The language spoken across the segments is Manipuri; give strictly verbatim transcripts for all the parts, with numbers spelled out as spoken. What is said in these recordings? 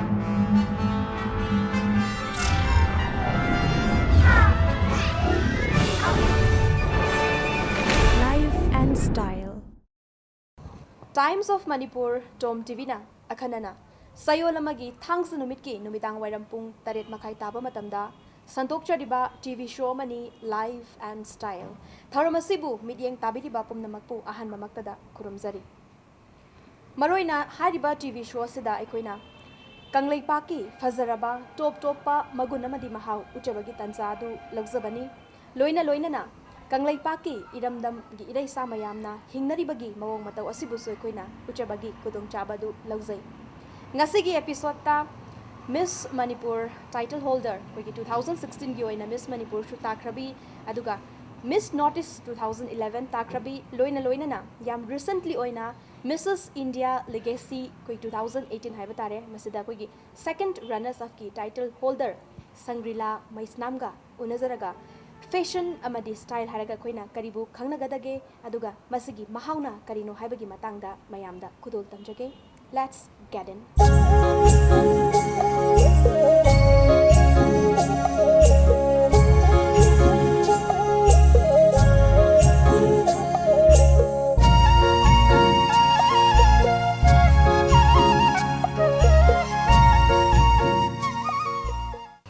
Life and Style. Times of Manipur, Tom T ꯚꯤꯅ ꯑꯈꯟꯅꯅ ꯆꯌꯣꯜ ꯑꯃꯒꯤ ꯊꯥꯡꯖ ꯅꯨꯃꯤꯠꯀꯤ ꯅꯨꯃꯤꯗꯥꯡ ꯋꯥꯏꯔꯝ ꯄꯨꯡ ꯇꯔꯦꯠ ꯃꯈꯥꯏ ꯇꯥꯕ ꯃꯇꯝꯗ ꯁꯟꯗꯣꯛꯆꯔꯤꯕ ꯇꯤ ꯚꯤ ꯁꯣ ꯑꯃꯅꯤ, Life and Style꯫ ꯊꯧꯔꯝ ꯑꯁꯤꯕꯨ ꯃꯤꯠꯌꯦꯡ ꯇꯥꯕꯤꯔꯤꯕ ꯄꯨꯝꯅꯃꯛꯄꯨ ꯑꯍꯥꯟꯕꯃꯛꯇꯗ ꯈꯨꯔꯨꯝꯖꯔꯤ꯫ ꯃꯔꯨꯑꯣꯏꯅ ꯍꯥꯏꯔꯤꯕ ꯇꯤ ꯚꯤ ꯁꯣ ꯑꯁꯤꯗ ꯑꯩꯈꯣꯏꯅ ꯀꯪꯂꯩꯄꯥꯛꯀꯤ ꯐꯖꯔꯕ ꯇꯣꯞ ꯇꯣꯞꯄ ꯃꯒꯨꯟ ꯑꯃꯗꯤ ꯃꯍꯥꯎ ꯎꯠꯆꯕꯒꯤ ꯇꯥꯟꯖꯥ ꯑꯗꯨ ꯂꯧꯖꯕꯅꯤ꯫ ꯂꯣꯏꯅ ꯂꯣꯏꯅꯅ ꯀꯪꯂꯩꯄꯥꯛꯀꯤ ꯏꯔꯝꯗꯝꯒꯤ ꯏꯔꯩꯁꯥ ꯃꯌꯥꯝꯅ ꯍꯤꯡꯅꯔꯤꯕꯒꯤ ꯃꯑꯣꯡ ꯃꯇꯧ ꯑꯁꯤꯕꯨꯁꯨ ꯑꯩꯈꯣꯏꯅ ꯎꯠꯆꯕꯒꯤ ꯈꯨꯗꯣꯡꯆꯥꯕ ꯑꯗꯨ ꯂꯧꯖꯩ꯫ ꯉꯁꯤꯒꯤ ꯑꯦꯄꯤꯁꯣꯗꯇ Miss Manipur title holder, ꯑꯩꯈꯣꯏꯒꯤ two thousand sixteen ꯒꯤ ꯑꯣꯏꯅ Miss Manipur ꯁꯨ ꯇꯥꯈ꯭ꯔꯕꯤ, ꯑꯗꯨꯒ Miss North East two thousand eleven ꯇꯥꯈ꯭ꯔꯕꯤ, ꯂꯣꯏꯅ ꯂꯣꯏꯅꯅ ꯌꯥꯝ recently ꯑꯣꯏꯅ Missus India Legacy ꯑꯩꯈꯣꯏ two thousand eighteen ꯍꯥꯏꯕ ꯇꯥꯔꯦ, ꯃꯁꯤꯗ ꯑꯩꯈꯣꯏꯒꯤ second runners up ꯀꯤ title holder ꯁꯪꯒ꯭ꯔꯤꯂꯥ ꯃꯩꯁꯅꯥꯝꯒ ꯎꯅꯖꯔꯒ fashion ꯑꯃꯗꯤ style ꯍꯥꯏꯔꯒ ꯑꯩꯈꯣꯏꯅ ꯀꯔꯤꯕꯨ ꯈꯪꯅꯒꯗꯒꯦ, ꯑꯗꯨꯒ ꯃꯁꯤꯒꯤ ꯃꯍꯥꯎꯅ ꯀꯔꯤꯅꯣ ꯍꯥꯏꯕꯒꯤ ꯃꯇꯥꯡꯗ ꯃꯌꯥꯝꯗ ꯈꯨꯗꯣꯜ ꯇꯝꯖꯒꯦ꯫ Let's get in.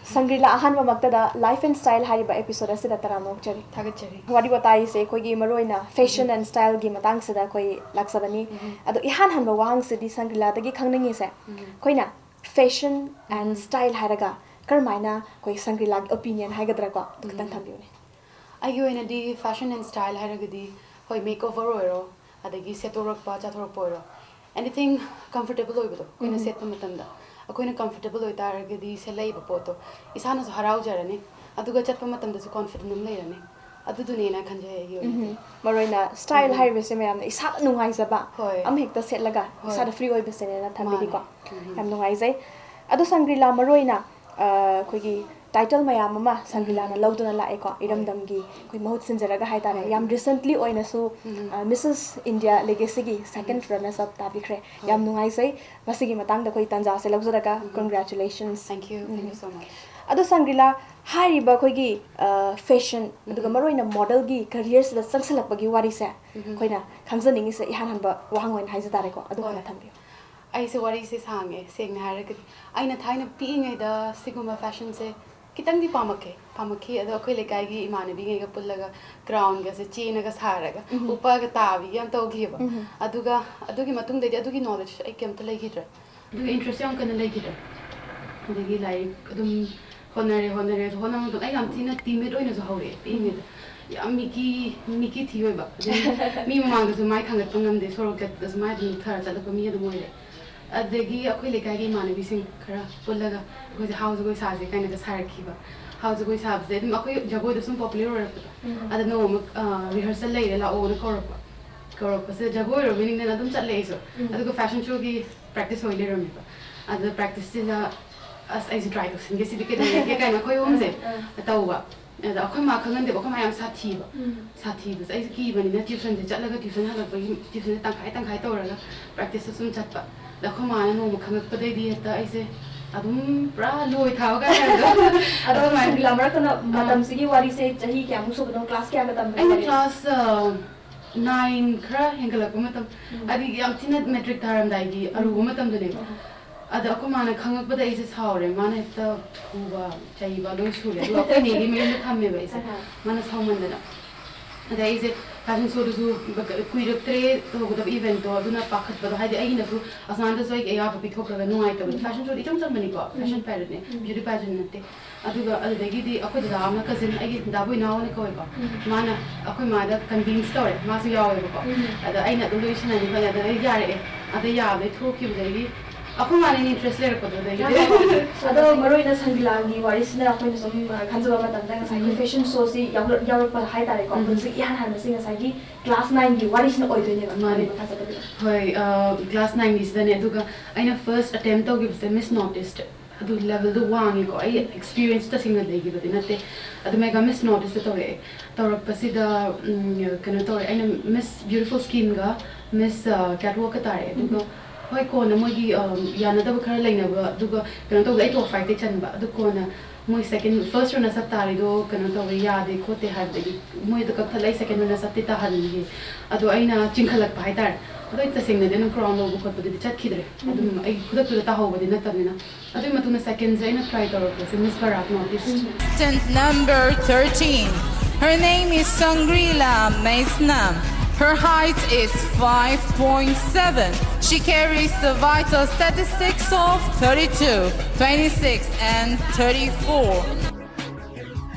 ꯁꯪꯒ꯭ꯔꯤꯂꯥ, ꯑꯍꯥꯟꯕꯃꯛꯇꯗ Life and Style ꯍꯥꯏꯔꯤꯕ ꯑꯦꯄꯤꯁꯣꯗ ꯑꯁꯤꯗ ꯇꯔꯥꯝꯅ ꯑꯣꯛꯆꯔꯤ꯫ ꯊꯥꯒꯠꯆꯔꯤ꯫ ꯋꯥꯔꯤ ꯋꯥꯇꯥꯏꯁꯦ ꯑꯩꯈꯣꯏꯒꯤ ꯃꯔꯨꯑꯣꯏꯅ fashion and style ꯒꯤ ꯃꯇꯥꯡꯁꯤꯗ ꯑꯩꯈꯣꯏ ꯂꯥꯛꯆꯕꯅꯤ꯫ ꯑꯗꯣ ꯏꯍꯥꯟ ꯍꯥꯟꯕ ꯋꯥꯍꯪꯁꯤꯗꯤ ꯁꯪꯒ꯭ꯔꯤꯂꯥꯗꯒꯤ ꯈꯪꯅꯤꯡꯉꯤꯁꯦ, ꯑꯩꯈꯣꯏꯅ fashion and style ꯍꯥꯏꯔꯒ ꯀꯔꯝꯍꯥꯏꯅ ꯑꯩꯈꯣꯏ ꯁꯪꯒ꯭ꯔꯤꯂꯥꯒꯤ opinion ꯍꯥꯏꯒꯗ꯭ꯔꯥꯀꯣ, ꯑꯗꯨ ꯈꯤꯇꯪ ꯊꯝꯕꯤꯌꯨꯅꯦ꯫ ꯑꯩꯒꯤ ꯑꯣꯏꯅꯗꯤ fashion and style ꯍꯥꯏꯔꯒꯗꯤ, ꯍꯣꯏ, makeover ꯑꯣꯏꯔꯣ, ꯑꯗꯒꯤ ꯁꯦꯠꯇꯣꯔꯛꯄ ꯆꯥꯊꯣꯔꯛꯄ ꯑꯣꯏꯔꯣ, anything comfortable ꯑꯣꯏꯕꯗꯣ ꯑꯩꯈꯣꯏꯅ ꯁꯦꯠꯄ ꯃꯇꯝꯗ, ꯑꯩꯈꯣꯏꯅ comfortable ꯑꯣꯏꯇꯥꯔꯒꯗꯤ ꯁꯦꯠꯂꯛꯏꯕ ꯄꯣꯠꯇꯣ ꯏꯁꯥꯅꯁꯨ ꯍꯔꯥꯎꯖꯔꯅꯤ, ꯑꯗꯨꯒ ꯆꯠꯄ ꯃꯇꯝꯗꯁꯨ confident ꯑꯃ ꯂꯩꯔꯅꯤ꯫ ꯑꯗꯨꯗꯨꯅꯦꯅ ꯈꯟꯖꯩ ꯑꯩꯒꯤ ꯑꯣꯏꯅꯗꯤ꯫ ꯃꯔꯨꯑꯣꯏꯅ style ꯍꯥꯏꯔꯤꯕꯁꯦ ꯃꯌꯥꯝꯅ ꯏꯁꯥꯗ ꯅꯨꯡꯉꯥꯏꯖꯕ ꯍꯣꯏ꯫ ꯑꯃ ꯍꯦꯛꯇ ꯁꯦꯠꯂꯒ ꯍꯣꯏ꯫ ꯏꯁꯥꯗ free ꯑꯣꯏꯕꯁꯦꯅ ꯊꯝꯕꯤꯔꯤꯀꯣ꯫ ꯃꯥꯅꯦ꯫ ꯌꯥꯝ ꯅꯨꯡꯉꯥꯏꯖꯩ꯫ ꯑꯗꯣ ꯁꯪꯒ꯭ꯔꯤꯂꯥ, ꯃꯔꯨꯑꯣꯏꯅ ꯑ, ꯑꯩꯈꯣꯏꯒꯤ ꯇꯥꯏꯇꯜ ꯃꯌꯥꯝ ꯑꯃ ꯁꯪꯒꯤꯂꯥꯅ ꯂꯧꯗꯨꯅ ꯂꯥꯛꯑꯦꯀꯣ, ꯏꯔꯝꯗꯝꯒꯤ ꯑꯩꯈꯣꯏ ꯃꯍꯨꯠ ꯁꯤꯟꯖꯔꯒ ꯍꯥꯏꯇꯥꯔꯦ꯫ ꯌꯥꯝ ꯔꯤꯁꯦꯟꯠꯂꯤ ꯑꯣꯏꯅꯁꯨ ꯃꯤꯁꯦꯁ ꯏꯟꯗꯤꯌꯥ ꯂꯦꯒꯦꯁꯤꯒꯤ ꯁꯦꯀꯦꯟ ꯔꯟꯅꯔꯁ ꯑꯞ ꯇꯥꯕꯤꯈ꯭ꯔꯦ꯫ ꯌꯥꯝ ꯅꯨꯡꯉꯥꯏꯖꯩ꯫ ꯃꯁꯤꯒꯤ ꯃꯇꯥꯡꯗ ꯑꯩꯈꯣꯏ ꯇꯥꯟꯖꯥꯁꯦ ꯂꯧꯖꯔꯒ, congratulations꯫ Thank you, thank you so much. ꯑꯗꯣ ꯁꯪꯒꯤꯂꯥ, ꯍꯥꯏꯔꯤꯕ ꯑꯩꯈꯣꯏꯒꯤ ꯐꯦꯁꯟ ꯑꯗꯨꯒ ꯃꯔꯨꯑꯣꯏꯅ ꯃꯣꯗꯦꯜꯒꯤ ꯀꯦꯔꯤꯌꯔꯁꯤꯗ ꯆꯪꯁꯤꯜꯂꯛꯄꯒꯤ ꯋꯥꯔꯤꯁꯦ ꯑꯩꯈꯣꯏꯅ ꯈꯪꯖꯅꯤꯡꯉꯤꯁꯦ, ꯏꯍꯥꯟ ꯍꯥꯟꯕ ꯋꯥꯍꯪ ꯑꯣꯏꯅ ꯍꯥꯏꯖ ꯇꯥꯔꯦꯀꯣ, ꯑꯗꯨ ꯍꯥꯟꯅ ꯊꯝꯕꯤꯌꯨ꯫ ꯑꯩꯁꯦ ꯋꯥꯔꯤꯁꯦ ꯁꯥꯡꯉꯦ꯫ ꯁꯦꯡꯅ ꯍꯥꯏꯔꯒꯗꯤ ꯑꯩꯅ ꯊꯥꯏꯅ ꯄꯤꯛꯏꯉꯩꯗ ꯁꯤꯒꯨꯝꯕ ꯐꯦꯁꯟꯁꯦ ꯈꯤꯇꯪꯗꯤ ꯄꯥꯝꯃꯛꯈꯤ ꯄꯥꯝꯃꯛꯈꯤ ꯑꯗꯣ ꯑꯩꯈꯣꯏ ꯂꯩꯀꯥꯏꯒꯤ ꯏꯃꯥꯟꯅꯕꯤꯉꯩꯒ ꯄꯨꯜꯂꯒ ꯀ꯭ꯔꯥꯎꯟꯒꯁꯦ ꯆꯦꯅꯒ ꯁꯥꯔꯒ ꯎꯞꯄꯒ ꯇꯥꯕꯤꯒ ꯌꯥꯝ ꯇꯧꯈꯤꯑꯕ꯫ ꯑꯗꯨꯒ ꯑꯗꯨꯒꯤ ꯃꯇꯨꯡꯗꯩꯗꯤ ꯑꯗꯨꯒꯤ ꯅꯣꯂꯦꯖ ꯑꯩ ꯀꯩꯝꯇ ꯂꯩꯈꯤꯗ꯭ꯔꯦ꯫ ꯑꯗꯨꯒ ꯏꯟꯇꯔꯦꯁ ꯌꯥꯝ ꯀꯟꯅ ꯂꯩꯈꯤꯗ꯭ꯔꯦ꯫ ꯑꯗꯒꯤ ꯂꯥꯏꯔꯤꯛ ꯑꯗꯨꯝ ꯍꯣꯠꯅꯔꯦ ꯍꯣꯠꯅꯔꯦ ꯑꯗꯣ ꯍꯣꯠꯅꯕ ꯃꯇꯝꯗ ꯑꯩ ꯌꯥꯝ ꯊꯤꯅ ꯇꯤꯃꯤꯠ ꯑꯣꯏꯅꯁꯨ ꯍꯧꯔꯛꯑꯦ ꯄꯤꯛꯏꯉꯩꯗ꯫ ꯌꯥꯝ ꯃꯤꯀꯤ ꯃꯤꯀꯤ ꯊꯤ ꯑꯣꯏꯕ꯫ ꯑꯗꯨꯝ ꯃꯤ ꯃꯃꯥꯡꯗꯁꯨ ꯃꯥꯏ ꯊꯥꯡꯒꯠꯄ ꯉꯝꯗꯦ꯫ ꯁꯣꯔꯣꯛ ꯆꯠꯄꯗꯁꯨ ꯃꯥꯏ ꯑꯗꯨꯝ ꯊꯔ ꯆꯠꯂꯛꯄ ꯃꯤ ꯑꯗꯨꯝ ꯑꯣꯏꯔꯦ꯫ ꯑꯗꯒꯤ ꯑꯩꯈꯣꯏ ꯂꯩꯀꯥꯏꯒꯤ ꯏꯃꯥꯟꯅꯕꯤꯁꯤꯡ ꯈꯔ ꯄꯨꯜꯂꯒ ꯑꯩꯈꯣꯏꯁꯦ ꯍꯥꯎ ꯖꯒꯣꯏ ꯁꯥꯁꯦ ꯀꯥꯏꯅꯒ ꯁꯥꯔꯛꯈꯤꯕ꯫ ꯍꯥꯎ ꯖꯒꯣꯏ ꯁꯥꯕꯁꯦ ꯑꯗꯨꯝ ꯑꯩꯈꯣꯏ ꯖꯒꯣꯏꯗ ꯁꯨꯝ ꯄꯣꯄꯨꯂꯔ ꯑꯣꯏꯔꯛꯄꯗꯣ꯫ ꯑꯗ ꯅꯣꯡꯃ ꯔꯤꯍꯔꯁꯦꯜ ꯂꯩꯔꯦ ꯂꯥꯛꯑꯣꯅ ꯀꯧꯔꯛꯄ꯫ ꯀꯧꯔꯛꯄꯁꯤꯗ ꯖꯒꯣꯏ ꯑꯣꯏꯔꯕꯣꯏ ꯅꯤꯡꯗꯅ ꯑꯗꯨꯝ ꯆꯠꯂꯦ ꯑꯩꯁꯨ꯫ ꯑꯗꯨꯒ ꯐꯦꯁꯟ ꯁꯣꯒꯤ ꯄ꯭ꯔꯦꯛꯇꯤꯁ ꯑꯣꯏ ꯂꯩꯔꯝꯃꯦꯕ꯫ ꯑꯗꯨꯗ ꯄ꯭ꯔꯦꯛꯇꯤꯁꯁꯤꯗ ꯑꯁ ꯑꯩꯁꯨ ꯇ꯭ꯔꯥꯏ ꯇꯧꯁꯟꯒꯦ ꯁꯤꯗꯤ ꯀꯩꯗꯧꯔꯒꯦ ꯀꯥꯏꯅ ꯑꯩꯈꯣꯏ ꯑꯍꯨꯝꯁꯦ ꯇꯧꯕ꯫ ꯑꯗ ꯑꯩꯈꯣꯏ ꯃꯥ ꯈꯪꯍꯟꯗꯦꯕ꯫ ꯑꯩꯈꯣꯏ ꯃꯥ ꯌꯥꯝ ꯁꯥꯊꯤꯕ꯫ ꯁꯥꯊꯤꯕꯁꯦ ꯑꯩꯁꯨ ꯀꯤꯕꯅꯤꯅ ꯇ꯭ꯌꯨꯁꯟꯁꯦ ꯆꯠꯂꯒ ꯇ꯭ꯌꯨꯁꯟ ꯍꯜꯂꯛꯄꯒꯤ ꯇ꯭ꯌꯨꯁꯟꯁꯦ ꯇꯪꯈꯥꯏ ꯇꯪꯈꯥꯏ ꯇꯧꯔꯒ ꯄ꯭ꯔꯦꯛꯇꯤꯁꯇ ꯁꯨꯝ ꯆꯠꯄ꯫ ꯑꯗ ꯑꯩꯈꯣꯏ ꯃꯥꯅ ꯅꯣꯡꯃ ꯈꯪꯉꯛꯄꯗꯩꯗꯤ ꯍꯦꯛꯇ ꯑꯩꯁꯦ ꯑꯗꯨꯝ ꯄꯨꯔꯥ ꯂꯣꯏ ꯊꯥꯕ ꯀꯥꯏꯅ ꯍꯥꯏꯕꯗꯣ꯫ ꯑꯗꯣ ꯁꯪꯒꯤꯂꯥ, ꯃꯔꯛꯇꯅ ꯃꯇꯝꯁꯤꯒꯤ ꯋꯥꯔꯤꯁꯦ ꯆꯍꯤ ꯀꯌꯥꯃꯨꯛ ꯁꯨꯕꯅꯣ? ꯀ꯭ꯂꯥꯁ ꯀꯌꯥꯒ ꯇꯝꯕꯅꯣ? ꯑꯩꯅ ꯀ꯭ꯂꯥꯁ ꯅꯥꯏꯟ ꯈꯔ ꯍꯦꯟꯒꯠꯂꯛꯄ ꯃꯇꯝ, ꯍꯥꯏꯗꯤ ꯌꯥꯝ ꯊꯤꯅ ꯃꯦꯇ꯭ꯔꯤꯛ ꯊꯥꯔꯝꯗꯥꯏꯒꯤ ꯑꯔꯨꯕ ꯃꯇꯝꯗꯨꯅꯦꯕ꯫ ꯑꯗ ꯑꯩꯈꯣꯏ ꯃꯥꯅ ꯈꯪꯉꯛꯄꯗ ꯑꯩꯁꯦ ꯁꯥꯎꯔꯦ꯫ ꯃꯥꯅ ꯍꯦꯛꯇ ꯐꯨꯕ ꯆꯩꯕ ꯂꯣꯏ ꯁꯨꯔꯦ꯫ ꯑꯗꯨꯒ ꯑꯩꯈꯣꯏ ꯅꯦꯒꯤ ꯃꯌꯨꯝꯗ ꯊꯝꯃꯦꯕ ꯑꯩꯁꯦ꯫ ꯃꯥꯅ ꯁꯥꯎꯃꯟꯗꯅ꯫ ꯑꯗ ꯑꯩꯁꯦ ꯐꯦꯁꯟ ꯁꯣꯗꯨꯁꯨ ꯀꯨꯏꯔꯛꯇ꯭ꯔꯦ ꯇꯧꯒꯗꯕ ꯏꯚꯦꯟꯠꯇꯣ, ꯑꯗꯨꯅ ꯄꯥꯈꯠꯄꯗꯣ, ꯍꯥꯏꯗꯤ ꯑꯩꯒꯤꯅꯁꯨ ꯑꯁꯥꯅꯥꯗꯁꯨ ꯑꯩꯒꯤ ꯑꯌꯥꯕ ꯄꯤꯊꯣꯛꯈ꯭ꯔꯒ ꯅꯨꯡꯉꯥꯏꯇꯕꯗꯣ꯫ ꯐꯦꯁꯟ ꯁꯣꯗꯤ ꯏꯆꯝ ꯆꯝꯕꯅꯤꯀꯣ, ꯐꯦꯁꯟ ꯄꯦꯔꯦꯠꯅꯦ, ꯕ꯭ꯌꯨꯇꯤ ꯄꯦꯖꯦꯟ ꯅꯠꯇꯦ꯫ ꯑꯗꯨꯒ ꯑꯗꯨꯗꯒꯤꯗꯤ ꯑꯩꯈꯣꯏ ꯗꯗꯥ ꯑꯃ, ꯀꯖꯤꯟ, ꯑꯩꯒꯤ ꯗꯗꯥꯕꯨ ꯏꯅꯥꯎ ꯑꯣꯏꯅ ꯀꯧꯋꯦꯀꯣ꯫ ꯃꯥꯅ ꯑꯩꯈꯣꯏ ꯃꯥꯗ ꯀꯟꯚꯤꯟꯁ ꯇꯧꯔꯦ, ꯃꯥꯁꯨ ꯌꯥꯎꯋꯦꯕꯀꯣ꯫ ꯑꯗ ꯑꯩꯅ ꯑꯗꯨꯝ ꯂꯣꯏ ꯁꯤꯟꯅꯅꯤ ꯈꯜꯂꯦ꯫ ꯑꯗ ꯑꯩ ꯌꯥꯔꯛꯑꯦ꯫ ꯑꯗ ꯌꯥꯕꯗꯩ ꯊꯣꯛꯈꯤꯕꯗꯒꯤ ꯑꯩꯈꯣꯏ ꯃꯥꯅ ꯏꯟꯇꯔꯦꯁ ꯂꯩꯔꯛꯄꯗꯣ ꯑꯗꯒꯤꯗꯤ꯫ ꯑꯗꯣ ꯃꯔꯨ ꯑꯣꯏꯅ ꯁꯪꯒꯤꯂꯥꯒꯤ ꯋꯥꯔꯤꯁꯤꯅ ꯑꯩꯈꯣꯏꯅ ꯁꯨꯝ, ꯑ, ꯈꯟꯖꯕ ꯃꯇꯝꯗ ꯉꯁꯥꯏꯒꯤ ꯐꯦꯁꯟ ꯁꯣꯁꯤ ꯌꯥꯎꯔꯛ-, ꯌꯥꯎꯔꯛꯄ ꯍꯥꯏꯇꯥꯔꯦꯀꯣ꯫ ꯍꯧꯖꯤꯛ ꯏꯍꯥꯟ ꯍꯥꯟꯕꯁꯤ ꯉꯁꯥꯏꯒꯤ ꯀ꯭ꯂꯥꯁ ꯅꯥꯏꯟꯒꯤ ꯋꯥꯔꯤꯁꯤꯅ ꯑꯣꯏꯗꯣꯏꯅꯦꯕ꯫ ꯃꯥꯅꯦ꯫ ꯃꯈꯥ ꯆꯠꯊꯕꯤꯔꯛꯑꯣ꯫ ꯍꯣꯏ, ꯀ꯭ꯂꯥꯁ ꯅꯥꯏꯟꯒꯤꯁꯤꯗꯅꯦ꯫ ꯑꯗꯨꯒ ꯑꯩꯅ ꯐꯥꯔꯁ ꯑꯦꯇꯦꯝꯞ ꯇꯧꯈꯤꯕꯁꯦ ꯃꯤꯁ ꯅꯣꯔꯠ ꯏꯁꯠ꯫ ꯑꯗꯨ ꯂꯦꯚꯦꯜꯗꯣ ꯋꯥꯡꯉꯤꯀꯣ꯫ ꯑꯩ ꯑꯦꯛꯁꯄꯤꯔꯤꯌꯦꯟꯁ ꯇꯁꯦꯡꯅ ꯂꯩꯈꯤꯕꯗꯤ ꯅꯠꯇꯦ꯫ ꯑꯗꯨ ꯃꯦꯒꯥ ꯃꯤꯁ ꯅꯣꯔꯠ ꯏꯁꯇ ꯇꯧꯔꯛꯑꯦ꯫ ꯇꯧꯔꯛꯄꯁꯤꯗ ꯎꯝ, ꯀꯩꯅꯣ ꯇꯧꯔꯦ, ꯑꯩꯅ ꯃꯤꯁ ꯕ꯭ꯌꯨꯇꯤꯐꯨꯜ ꯁ꯭ꯀꯤꯟꯒ ꯃꯤꯁ ꯀꯦꯠꯋꯥꯛꯀ ꯇꯥꯔꯛꯑꯦ꯫ ꯑꯗꯨꯒ ꯍꯣꯏ, ꯀꯣꯟꯅ ꯃꯣꯏꯒꯤ ꯌꯥꯅꯗꯕ ꯈꯔ ꯂꯩꯅꯕ, ꯑꯗꯨꯒ ꯀꯩꯅꯣ ꯇꯧꯕꯗ ꯑꯩ ꯇꯣꯞ ꯐꯥꯏꯚꯇ ꯆꯟꯕ꯫ ꯑꯗꯨ ꯀꯣꯟꯅ ꯃꯣꯏ ꯁꯦꯀꯦꯟ, ꯐꯥꯔꯁ ꯔꯟꯅꯔꯁ ꯑꯞ ꯇꯥꯔꯤꯗꯣ ꯀꯩꯅꯣ ꯇꯧꯔꯦ, ꯌꯥꯗꯦ ꯈꯣꯠꯇꯦ ꯍꯥꯏꯕꯗꯒꯤ ꯃꯣꯏꯗ ꯀꯛꯊꯠꯂ ꯑꯩ ꯁꯦꯀꯦꯟ ꯔꯟꯅꯔꯁ ꯑꯞꯇꯤ ꯇꯥꯍꯟꯈꯤ꯫ ꯑꯗꯣ ꯑꯩꯅ ꯆꯤꯡꯈꯠꯂꯛꯄ ꯍꯥꯏꯇꯥꯔꯦ꯫ ꯑꯗꯣ ꯑꯩ ꯇꯁꯦꯡꯅꯗꯤ ꯑꯗꯨꯝ ꯀ꯭ꯔꯥꯎꯟ ꯂꯧꯕ ꯈꯣꯠꯄꯗꯨꯗꯤ ꯆꯠꯈꯤꯗ꯭ꯔꯦ꯫ ꯑꯗꯨꯝ ꯑꯩ ꯈꯨꯗꯛꯇꯨꯗ ꯇꯥꯍꯧꯕꯗꯤ ꯅꯠꯇꯕꯅꯤꯅ꯫ ꯑꯗꯨꯒꯤ ꯃꯇꯨꯡꯗ ꯁꯦꯀꯦꯟꯁꯦ ꯑꯩꯅ ꯇ꯭ꯔꯥꯏ ꯇꯧꯔꯛꯄꯁꯦ miss Barak north east. Contestant number thirteen. Her name is Sangrila Meisnam. Her height is five point seven. She carries the vital statistics of thirty-two, twenty-six, and thirty-four.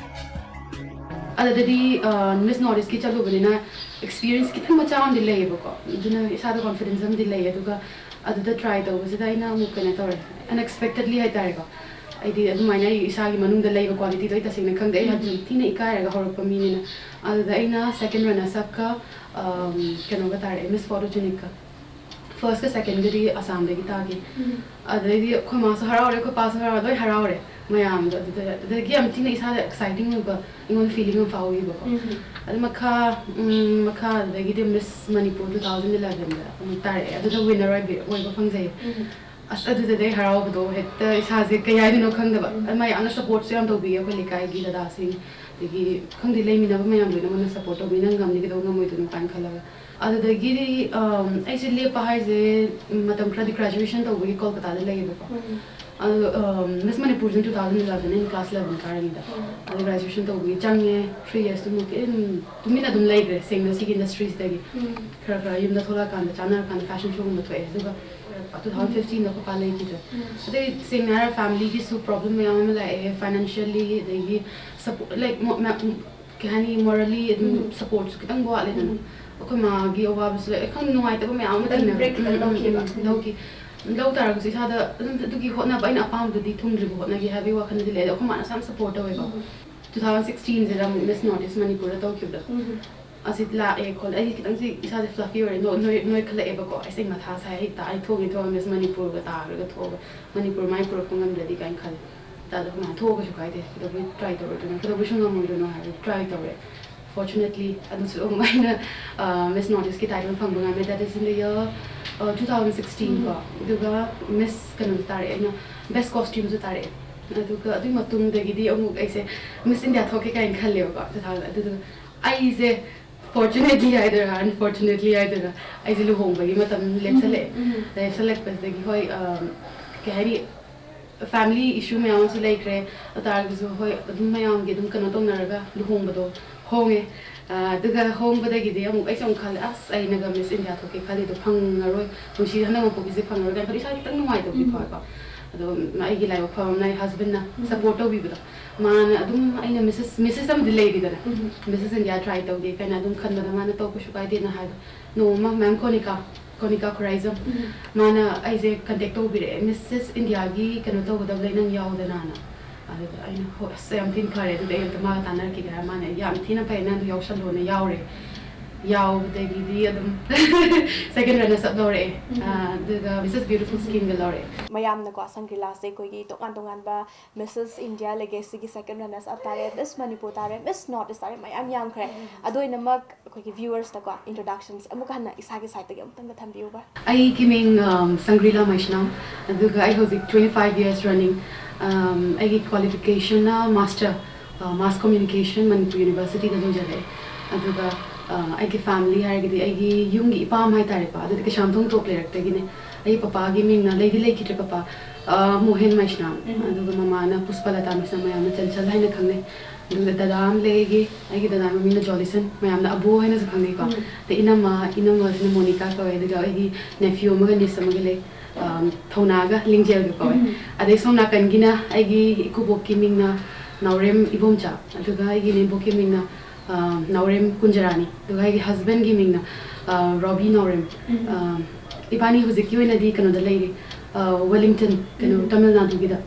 ꯑꯗꯨꯗꯗꯤ ꯃꯤꯁ ꯅꯣꯔꯠ ꯏꯁꯀꯤ ꯆꯠꯂꯨꯕꯅꯤꯅ ꯑꯦꯛꯁꯄꯤꯔꯤꯌꯦꯟꯁ ꯈꯤꯇꯪ ꯃꯆꯥ ꯑꯃꯗꯤ ꯂꯩꯌꯦꯕꯀꯣ꯫ ꯑꯗꯨꯅ ꯏꯁꯥꯗ ꯀꯣꯟꯐꯤꯗꯦꯟꯁ ꯑꯃꯗꯤ ꯂꯩꯌꯦ꯫ ꯑꯗꯨꯒ ꯑꯗꯨꯗ ꯇ꯭ꯔꯥꯏ ꯇꯧꯕꯁꯤꯗ ꯑꯩꯅ ꯑꯃꯨꯛ ꯀꯩꯅꯣ ꯇꯧꯔꯦ, ꯑꯟꯑꯦꯛꯁꯄꯦꯛꯇꯦꯗꯂꯤ ꯍꯥꯏꯇꯥꯔꯦꯀꯣ꯫ ꯑꯩꯗꯤ ꯑꯗꯨꯃꯥꯏꯅ ꯑꯩ ꯏꯁꯥꯒꯤ ꯃꯅꯨꯡꯗ ꯂꯩꯕ ꯀ꯭ꯋꯥꯂꯤꯇꯤꯗꯣ ꯑꯩ ꯇꯁꯦꯡꯅ ꯈꯪꯗꯦ꯫ ꯑꯩ ꯌꯥꯝ ꯊꯤꯅ ꯏꯀꯥꯏꯔꯒ ꯍꯧꯔꯛꯄ ꯃꯤꯅꯤꯅ꯫ ꯑꯗꯨꯗ ꯑꯩꯅ ꯁꯦꯀꯦꯟ ꯔꯟꯅꯔꯁ ꯑꯞꯀ ꯀꯩꯅꯣꯒ ꯇꯥꯔꯛꯑꯦ, ꯃꯤꯁ ꯐꯣꯇꯣꯖꯦꯅꯤꯛꯀ꯫ ꯐꯥꯔꯁꯀ ꯁꯦꯀꯦꯟꯒꯗꯤ ꯑꯁꯥꯝꯗꯒꯤ ꯇꯥꯈꯤ꯫ ꯑꯗꯩꯗꯤ ꯑꯩꯈꯣꯏ ꯃꯥꯁꯨ ꯍꯔꯥꯎꯔꯦ, ꯑꯩꯈꯣꯏ ꯄꯥꯁꯨ ꯍꯔꯥꯎꯔꯦ, ꯂꯣꯏ ꯍꯔꯥꯎꯔꯦ ꯃꯌꯥꯝꯗꯣ꯫ ꯑꯗꯨꯗ, ꯑꯗꯒꯤ ꯌꯥꯝ ꯊꯤꯅ ꯏꯁꯥꯗ ꯑꯦꯛꯁꯥꯏꯇꯤꯡ ꯑꯣꯏꯕ ꯑꯩꯉꯣꯟꯗ ꯐꯤꯂꯤꯡ ꯑꯃ ꯐꯥꯎꯈꯤꯕꯀꯣ꯫ ꯑꯗꯨ ꯃꯈꯥ, ꯎꯝ, ꯃꯈꯥ ꯑꯗꯨꯗꯒꯤꯗꯤ ꯃꯤꯁ ꯃꯅꯤꯄꯨꯔ ꯇꯨ ꯊꯥꯎꯖꯟ ꯏꯂꯦꯚꯦꯟꯗ ꯑꯃꯨꯛ ꯇꯥꯔꯛꯑꯦ꯫ ꯑꯗꯨꯗ ꯋꯤꯟꯅꯔ ꯑꯣꯏꯕ, ꯑꯣꯏꯕ ꯐꯪꯖꯩ꯫ ꯑꯁ, ꯑꯗꯨꯗꯗꯤ ꯑꯩ ꯍꯔꯥꯎꯕꯗꯣ ꯍꯦꯛꯇ ꯏꯁꯥꯁꯦ ꯀꯩ ꯍꯥꯏꯗꯣꯏꯅꯣ ꯈꯪꯗꯕ꯫ ꯑꯗꯨ ꯃꯌꯥꯝꯅ ꯁꯄꯣꯔꯠꯁꯨ ꯌꯥꯝ ꯇꯧꯕꯤꯌꯦ, ꯑꯩꯈꯣꯏ ꯂꯩꯀꯥꯏꯒꯤ ꯗꯗꯥꯁꯤꯡ, ꯑꯗꯒꯤ ꯈꯪꯗꯦ, ꯂꯩꯃꯤꯟꯅꯕ ꯃꯌꯥꯝ ꯂꯣꯏꯅꯃꯛꯅ ꯁꯄꯣꯔꯠ ꯇꯧꯕꯤ, "ꯅꯪ ꯉꯝꯅꯤ, ꯀꯩꯗꯧ ꯉꯝꯃꯣꯏꯗꯣꯏꯅꯣ?" ꯀꯥꯏꯅ ꯈꯜꯂꯒ꯫ ꯑꯗꯨꯗꯒꯤꯗꯤ, ꯑꯝ, ꯑꯩꯁꯦ ꯂꯦꯞꯄ ꯍꯥꯏꯁꯦ, ꯃꯇꯝ ꯈꯔꯗꯤ ꯒ꯭ꯔꯦꯖꯨꯑꯦꯁꯟ ꯇꯧꯕꯒꯤ ꯀꯣꯜꯀꯇꯥꯗ ꯂꯩꯌꯦꯕꯀꯣ꯫ ꯑꯗꯣ, ꯑꯝ, ꯃꯤꯁ ꯃꯅꯤꯄꯨꯔꯁꯤꯅ ꯇꯨ ꯊꯥꯎꯖꯟ ꯏꯂꯦꯚꯦꯟ, ꯑꯩꯅ ꯀ꯭ꯂꯥꯁ ꯏꯂꯦꯚꯦꯟ ꯀꯥꯔꯤꯉꯩꯗ꯫ ꯑꯗꯣ ꯒ꯭ꯔꯦꯖꯨꯑꯦꯁꯟ ꯇꯧꯕꯒꯤ ꯆꯪꯉꯦ, ꯊ꯭ꯔꯤ ꯌꯔꯁꯇꯨꯃꯨꯛ ꯑꯗꯨꯝ ꯇꯨꯃꯤꯟꯅ ꯑꯗꯨꯝ ꯂꯩꯈ꯭ꯔꯦ, ꯁꯦꯡꯅ ꯁꯤꯒꯤ ꯏꯟꯗꯁꯇ꯭ꯔꯤꯁꯤꯗꯒꯤ꯫ ꯈꯔ ꯈꯔ ꯌꯨꯝꯗ ꯊꯣꯛꯂꯛꯑꯀꯥꯟꯗ ꯆꯥꯟꯅꯔꯀꯥꯟꯗ ꯐꯦꯁꯟ ꯁꯣꯒꯨꯝꯕ ꯊꯣꯛꯑꯦ, ꯑꯗꯨꯒ ꯇꯨ ꯊꯥꯎꯖꯟ ꯐꯤꯐꯇꯤꯟꯗ ꯑꯩꯈꯣꯏ ꯄꯥ ꯂꯩꯈꯤꯗ꯭ꯔꯦ꯫ ꯑꯗꯩ ꯁꯦꯡꯅ ꯍꯥꯏꯔ ꯐꯦꯃꯤꯂꯤꯒꯤꯁꯨ ꯄ꯭ꯔꯣꯕ꯭ꯂꯦꯝ ꯃꯌꯥꯝ ꯑꯃ ꯂꯥꯛꯑꯦ, ꯐꯥꯏꯅꯥꯟꯁꯤꯌꯦꯜꯂꯤ, ꯑꯗꯒꯤ ꯁꯄꯣꯔꯠ, ꯂꯥꯏꯛ, ꯀꯩ ꯍꯥꯏꯅꯤ, ꯃꯣꯔꯦꯜꯂꯤ ꯑꯗꯨꯝ ꯁꯄꯣꯔꯠꯁꯨ ꯈꯤꯇꯪ ꯋꯥꯠꯂꯦꯗꯅ꯫ ꯑꯩꯈꯣꯏ ꯃꯥꯒꯤ ꯑꯋꯥꯕꯁꯨ ꯂꯩ, ꯈꯪꯗꯦ, ꯅꯨꯡꯉꯥꯏꯇꯕ ꯃꯌꯥꯝ ꯑꯃ ꯊꯦꯡꯅꯔꯦ꯫ ꯕ꯭ꯔꯦꯛ ꯈꯤꯇꯪ ꯎꯝ, ꯎꯝ, ꯎꯝ, ꯂꯧꯈꯤ꯫ ꯎꯝ, ꯂꯧꯈꯤ꯫ ꯂꯧ ꯇꯥꯔꯒꯁꯨ ꯏꯁꯥꯗ ꯑꯗꯨꯝ ꯑꯗꯨꯒꯤ ꯍꯣꯠꯅꯕ, ꯑꯩꯅ ꯑꯄꯥꯝꯕꯗꯨꯗꯤ ꯊꯨꯡꯗ꯭ꯔꯤꯕ ꯍꯣꯠꯅꯒꯦ ꯍꯥꯏꯕꯒꯤ ꯋꯥꯈꯜꯗꯤ ꯂꯩ꯫ ꯑꯗꯣ ꯑꯩꯈꯣꯏ ꯃꯥꯅꯁꯨ ꯌꯥꯝ ꯁꯄꯣꯔꯠ ꯇꯧꯋꯦꯕ꯫ ꯇꯨ ꯊꯥꯎꯖꯟ ꯁꯤꯛꯁꯇꯤꯟꯁꯤꯗ ꯑꯃꯨꯛ ꯃꯤꯁ ꯅꯣꯔꯠ ꯏꯁ ꯃꯅꯤꯄꯨꯔꯗ ꯇꯧꯈꯤꯕꯗꯣ꯫ ꯑꯁꯤ ꯂꯥꯛꯑꯦ ꯈꯣꯠꯂꯦ, ꯑꯩ ꯈꯤꯇꯪꯁꯤ ꯏꯁꯥꯁꯦ fluffy ꯑꯣꯏꯔꯦ, ꯅꯣꯏ ꯅꯣꯏ ꯅꯣꯏꯈꯠꯂꯛꯑꯦꯕꯀꯣ꯫ ꯑꯩꯁꯦ ꯃꯊꯥ ꯁꯥꯏ, ꯑꯩ ꯇꯥ- ꯑꯩ ꯊꯣꯛꯑꯦ ꯊꯣꯛꯑ Miss ꯃꯅꯤꯄꯨꯔꯒ ꯇꯥꯔꯒ ꯊꯣꯛꯑꯒ ꯃꯅꯤꯄꯨꯔ ꯃꯥꯏ ꯄꯨꯔꯛꯄ ꯉꯝꯗ꯭ꯔꯗꯤ ꯀꯥꯏꯅ ꯈꯜꯂꯦ꯫ ꯇꯥꯗ ꯑꯩꯈꯣꯏ ꯃꯥꯅ ꯊꯣꯛꯑꯣ, ꯀꯩꯁꯨ ꯀꯥꯏꯗꯦ, ꯀꯩꯗꯧꯕꯩ try ꯇꯧꯔꯣꯏꯗꯣꯏꯅꯣ, ꯀꯩꯗꯧꯕꯩꯁꯨ ꯉꯝꯃꯣꯏꯗꯣꯏꯅꯣ ꯍꯥꯏꯔꯒ try ꯇꯧꯔꯦ꯫ Fortunately ꯑꯗꯨꯁꯨ ꯑꯃꯨꯛ ꯑꯩꯅ Miss North East ꯀꯤ title ꯐꯪꯕ ꯉꯝꯃꯦ꯫ That is in the year two thousand sixteen ꯀꯣ꯫ ꯑꯗꯨꯒ Miss ꯀꯩꯅꯣꯁꯨ ꯇꯥꯔꯛꯑꯦ, ꯑꯩꯅ best costumeꯁꯨ ꯇꯥꯔꯛꯑꯦ꯫ ꯑꯗꯨꯒ ꯑꯗꯨꯒꯤ ꯃꯇꯨꯡꯗꯒꯤꯗꯤ ꯑꯃꯨꯛ ꯑꯩꯁꯦ Miss India ꯊꯣꯛꯀꯦ ꯀꯥꯏꯅ ꯈꯜꯂꯦꯕꯀꯣ꯫ Two thousand ꯑꯗꯨꯗꯨꯒ ꯑꯩꯁꯦ fortunately ꯍꯥꯏꯗꯣꯏꯔꯥ unfortunately ꯍꯥꯏꯗꯣꯏꯔꯥ, ꯑꯩꯁꯦ ꯂꯨꯍꯣꯡꯕꯒꯤ ꯃꯇꯝ ꯂꯦꯞꯁꯜꯂꯛꯑꯦ꯫ ꯎꯝ, ꯎꯝ꯫ ꯂꯦꯞꯁꯜꯂꯛꯄꯁꯤꯗꯒꯤ ꯍꯣꯏ, ꯑ, ꯀꯩ ꯍꯥꯏꯅꯤ, family issue ꯃꯌꯥꯝ ꯑꯃꯁꯨ ꯂꯩꯈ꯭ꯔꯦ꯫ ꯑꯗꯨ ꯇꯥꯔꯒꯁꯨ ꯍꯣꯏ, ꯑꯗꯨꯝ ꯃꯌꯥꯝꯒꯤ ꯑꯗꯨꯝ ꯀꯩꯅꯣ ꯇꯧꯅꯔꯒ ꯂꯨꯍꯣꯡꯕꯗꯣ ꯍꯣꯡꯉꯦ꯫ ꯑ, ꯑꯗꯨꯒ ꯍꯣꯡꯕꯗꯒꯤꯗꯤ ꯑꯃꯨꯛ ꯑꯩꯁꯨ ꯑꯃꯨꯛ ꯈꯜꯂꯦ, "ꯑꯁ, ꯑꯩꯅꯒ Miss India ꯊꯣꯛꯀꯦ ꯈꯜꯂꯤꯗꯣ ꯐꯪꯉꯔꯣꯏ, ꯄꯨꯟꯁꯤꯗ ꯍꯟꯗꯛ ꯃꯄꯣꯛꯀꯤꯁꯦ ꯐꯪꯉꯔꯣꯏ" ꯀꯥꯏꯅ ꯈꯜꯂꯤ꯫ ꯏꯁꯥ ꯈꯤꯇꯪ ꯅꯨꯡꯉꯥꯏꯇꯕꯗꯤ ꯎꯝ꯫ ꯐꯥꯎꯋꯦꯀꯣ꯫ ꯑꯗꯣ ꯑꯩꯒꯤ ꯂꯥꯏꯕꯛ ꯐꯕ ꯑꯃꯅ ꯑꯩ ꯎꯝ꯫ Support ꯇꯧꯕꯤꯕꯗꯣ, ꯃꯥꯅ ꯑꯗꯨꯝ, ꯑꯩꯅ Missus Missus ꯑꯃꯗꯤ ꯂꯩꯔꯤꯗꯅ, ꯎꯝ꯫ Missus India try ꯇꯧꯒꯦ ꯀꯥꯏꯅ ꯑꯗꯨꯝ ꯈꯟꯕꯗ ꯃꯥꯅ "ꯇꯧ, ꯀꯩꯁꯨ ꯀꯥꯏꯗꯦꯅ" ꯍꯥꯏꯕ꯫ ꯅꯣꯡꯃ Ma'am ꯀꯣꯅꯤꯀꯥ, ꯀꯣꯅꯤꯀꯥ ꯈꯨꯔꯥꯏꯖꯝ, ꯎꯝ꯫ ꯃꯥꯅ ꯑꯩꯁꯦ contact ꯇꯧꯕꯤꯔꯛꯑꯦ, "Missus India ꯒꯤ ꯀꯩꯅꯣ ꯇꯧꯒꯗꯕ ꯂꯩ, ꯅꯪ ꯌꯥꯎꯗꯅꯥꯅ"꯫ ꯑꯗꯨꯗ ꯑꯩꯅ, "ꯍꯣꯏ, ꯑꯁ, ꯌꯥꯝ ꯊꯤꯅ ꯐꯔꯦ, ꯑꯗꯨꯗꯤ ꯑꯩ ꯑꯝꯇ ꯃꯥꯒ ꯇꯥꯟꯅꯔꯛꯈꯤꯒꯦ" ꯍꯥꯏꯔ, ꯃꯥꯅ, "ꯌꯥꯝ ꯊꯤꯅ ꯐꯩ, ꯅꯪ ꯑꯗꯨ ꯌꯥꯎꯁꯜꯂꯣꯅ" ꯌꯥꯎꯔꯦ꯫ ꯌꯥꯎꯕꯗꯒꯤꯗꯤ ꯑꯗꯨꯝ second runners up ꯂꯧꯔꯛꯑꯦ꯫ ꯎꯝ꯫ ꯑꯥ, ꯑꯗꯨꯒ Missus Beautiful Skin ꯒ ꯂꯧꯔꯛꯑꯦ꯫ ꯃꯌꯥꯝꯅꯀꯣ, ꯁꯪꯒ꯭ꯔꯤꯂꯥꯁꯦ ꯑꯩꯈꯣꯏꯒꯤ ꯇꯣꯉꯥꯟ ꯇꯣꯉꯥꯟꯕ Missus India Legacy ꯒꯤ second runners up ꯇꯥꯔꯦ, Miss Manipur ꯇꯥꯔꯦ, Miss North East ꯇꯥꯔꯦ, ꯃꯌꯥꯝ ꯌꯥꯝꯈ꯭ꯔꯦ꯫ ꯎꯝ꯫ ꯑꯗꯨ ꯑꯣꯏꯅꯃꯛ ꯑꯩꯈꯣꯏꯒꯤ viewers ꯇꯀꯣ introduction ꯁꯦ ꯑꯃꯨꯛꯀ ꯍꯟꯅ ꯏꯁꯥꯒꯤ side ꯇꯒꯤ ꯑꯃꯨꯛꯇꯪꯒ ꯊꯝꯕꯤꯌꯨꯕ꯫ ꯑꯩꯒꯤ ꯃꯤꯡ, ꯑꯝ, ꯁꯪꯒ꯭ꯔꯤꯂꯥ ꯃꯩꯁꯅꯥꯝ, ꯑꯗꯨꯒ ꯑꯩ ꯍꯧꯖꯤꯛ twenty five years running꯫ ꯑꯝ, ꯑꯩꯒꯤ qualification ꯅ master, ꯑ, mass communication, ꯃꯅꯤꯄꯨꯔ University ꯗ ꯂꯣꯏꯖꯔꯛꯑꯦ꯫ ꯑꯗꯨꯒ, ꯑ, ꯑꯩꯒꯤ family ꯍꯥꯏꯔꯒꯗꯤ ꯑꯩꯒꯤ ꯌꯨꯝꯒꯤ ꯏꯄꯥꯝ ꯍꯥꯏꯇꯥꯔꯦꯀꯣ, ꯑꯗꯨꯗꯤ ꯀꯩꯁꯥꯝꯊꯣꯡ ꯇꯣꯞ ꯂꯩꯔꯛꯇꯒꯤꯅꯦ꯫ ꯑꯩꯒꯤ ꯄꯄꯥꯒꯤ ꯃꯤꯡꯅ, ꯂꯩꯗꯤ ꯂꯩꯈꯤꯗ꯭ꯔꯦ ꯄꯄꯥ, ꯑ, ꯃꯣꯍꯦꯟ ꯃꯩꯁꯅꯥꯝ, ꯎꯝ꯫ ꯑꯗꯨꯒ ꯃꯃꯥꯅ ꯄꯨꯁꯄꯂꯇꯥ ꯃꯩꯁꯅꯥꯝ, ꯃꯌꯥꯝꯅ ꯆꯟꯆꯜ ꯍꯥꯏꯅ ꯈꯪꯅꯩ꯫ ꯑꯗꯨꯒ ꯗꯗꯥ ꯑꯃ ꯂꯩ ꯑꯩꯒꯤ, ꯑꯩꯒꯤ ꯗꯗꯥ ꯃꯃꯤꯡꯅ ꯖꯣꯂꯤꯁꯟ, ꯃꯌꯥꯝꯅ ꯑꯕꯣ ꯍꯥꯏꯅꯁꯨ ꯈꯪꯅꯩꯀꯣ꯫ ꯎꯝ꯫ ꯑꯗꯩ ꯏꯅꯝꯃ, ꯏꯅꯝꯃꯁꯤꯅ ꯃꯣꯅꯤꯀꯥ ꯀꯧꯋꯦ, ꯑꯗꯨꯒ ꯑꯩꯒꯤ nephew ꯑꯃꯒ niece ꯑꯃꯒ ꯂꯩ, ꯑꯝ, ꯊꯧꯅꯥꯒ ꯂꯤꯡꯖꯦꯜꯒ ꯀꯧꯋꯦ꯫ ꯎꯝ꯫ ꯑꯗꯩ ꯁꯣꯝ ꯅꯥꯀꯟꯒꯤꯅ ꯑꯩꯒꯤ ꯏꯀꯨꯕꯣꯛꯀꯤ ꯃꯤꯡꯅ ꯅꯥꯎꯔꯦꯝ ꯏꯕꯣꯝꯆꯥ, ꯑꯗꯨꯒ ꯑꯩꯒꯤ ꯏꯅꯦꯝꯕꯣꯛꯀꯤ ꯃꯤꯡꯅ, ꯑ, ꯅꯥꯎꯔꯦꯝ ꯀꯨꯟꯖꯔꯥꯅꯤ, ꯑꯗꯨꯒ ꯑꯩꯒꯤ husband ꯒꯤ ꯃꯤꯡꯅ, ꯑ, ꯔꯣꯕꯤ ꯅꯥꯎꯔꯦꯝ꯫ ꯎꯝ꯫ ꯑ, ꯏꯕꯥꯅꯤ ꯍꯧꯖꯤꯛꯀꯤ ꯑꯣꯏꯅꯗꯤ ꯀꯩꯅꯣꯗ ꯂꯩꯔꯤ, ꯋꯦꯂꯤꯡꯇꯟ, ꯀꯩꯅꯣ, ꯎꯝ꯫ ꯇꯥꯃꯤꯜ ꯅꯥꯗꯨꯒꯤꯗ꯫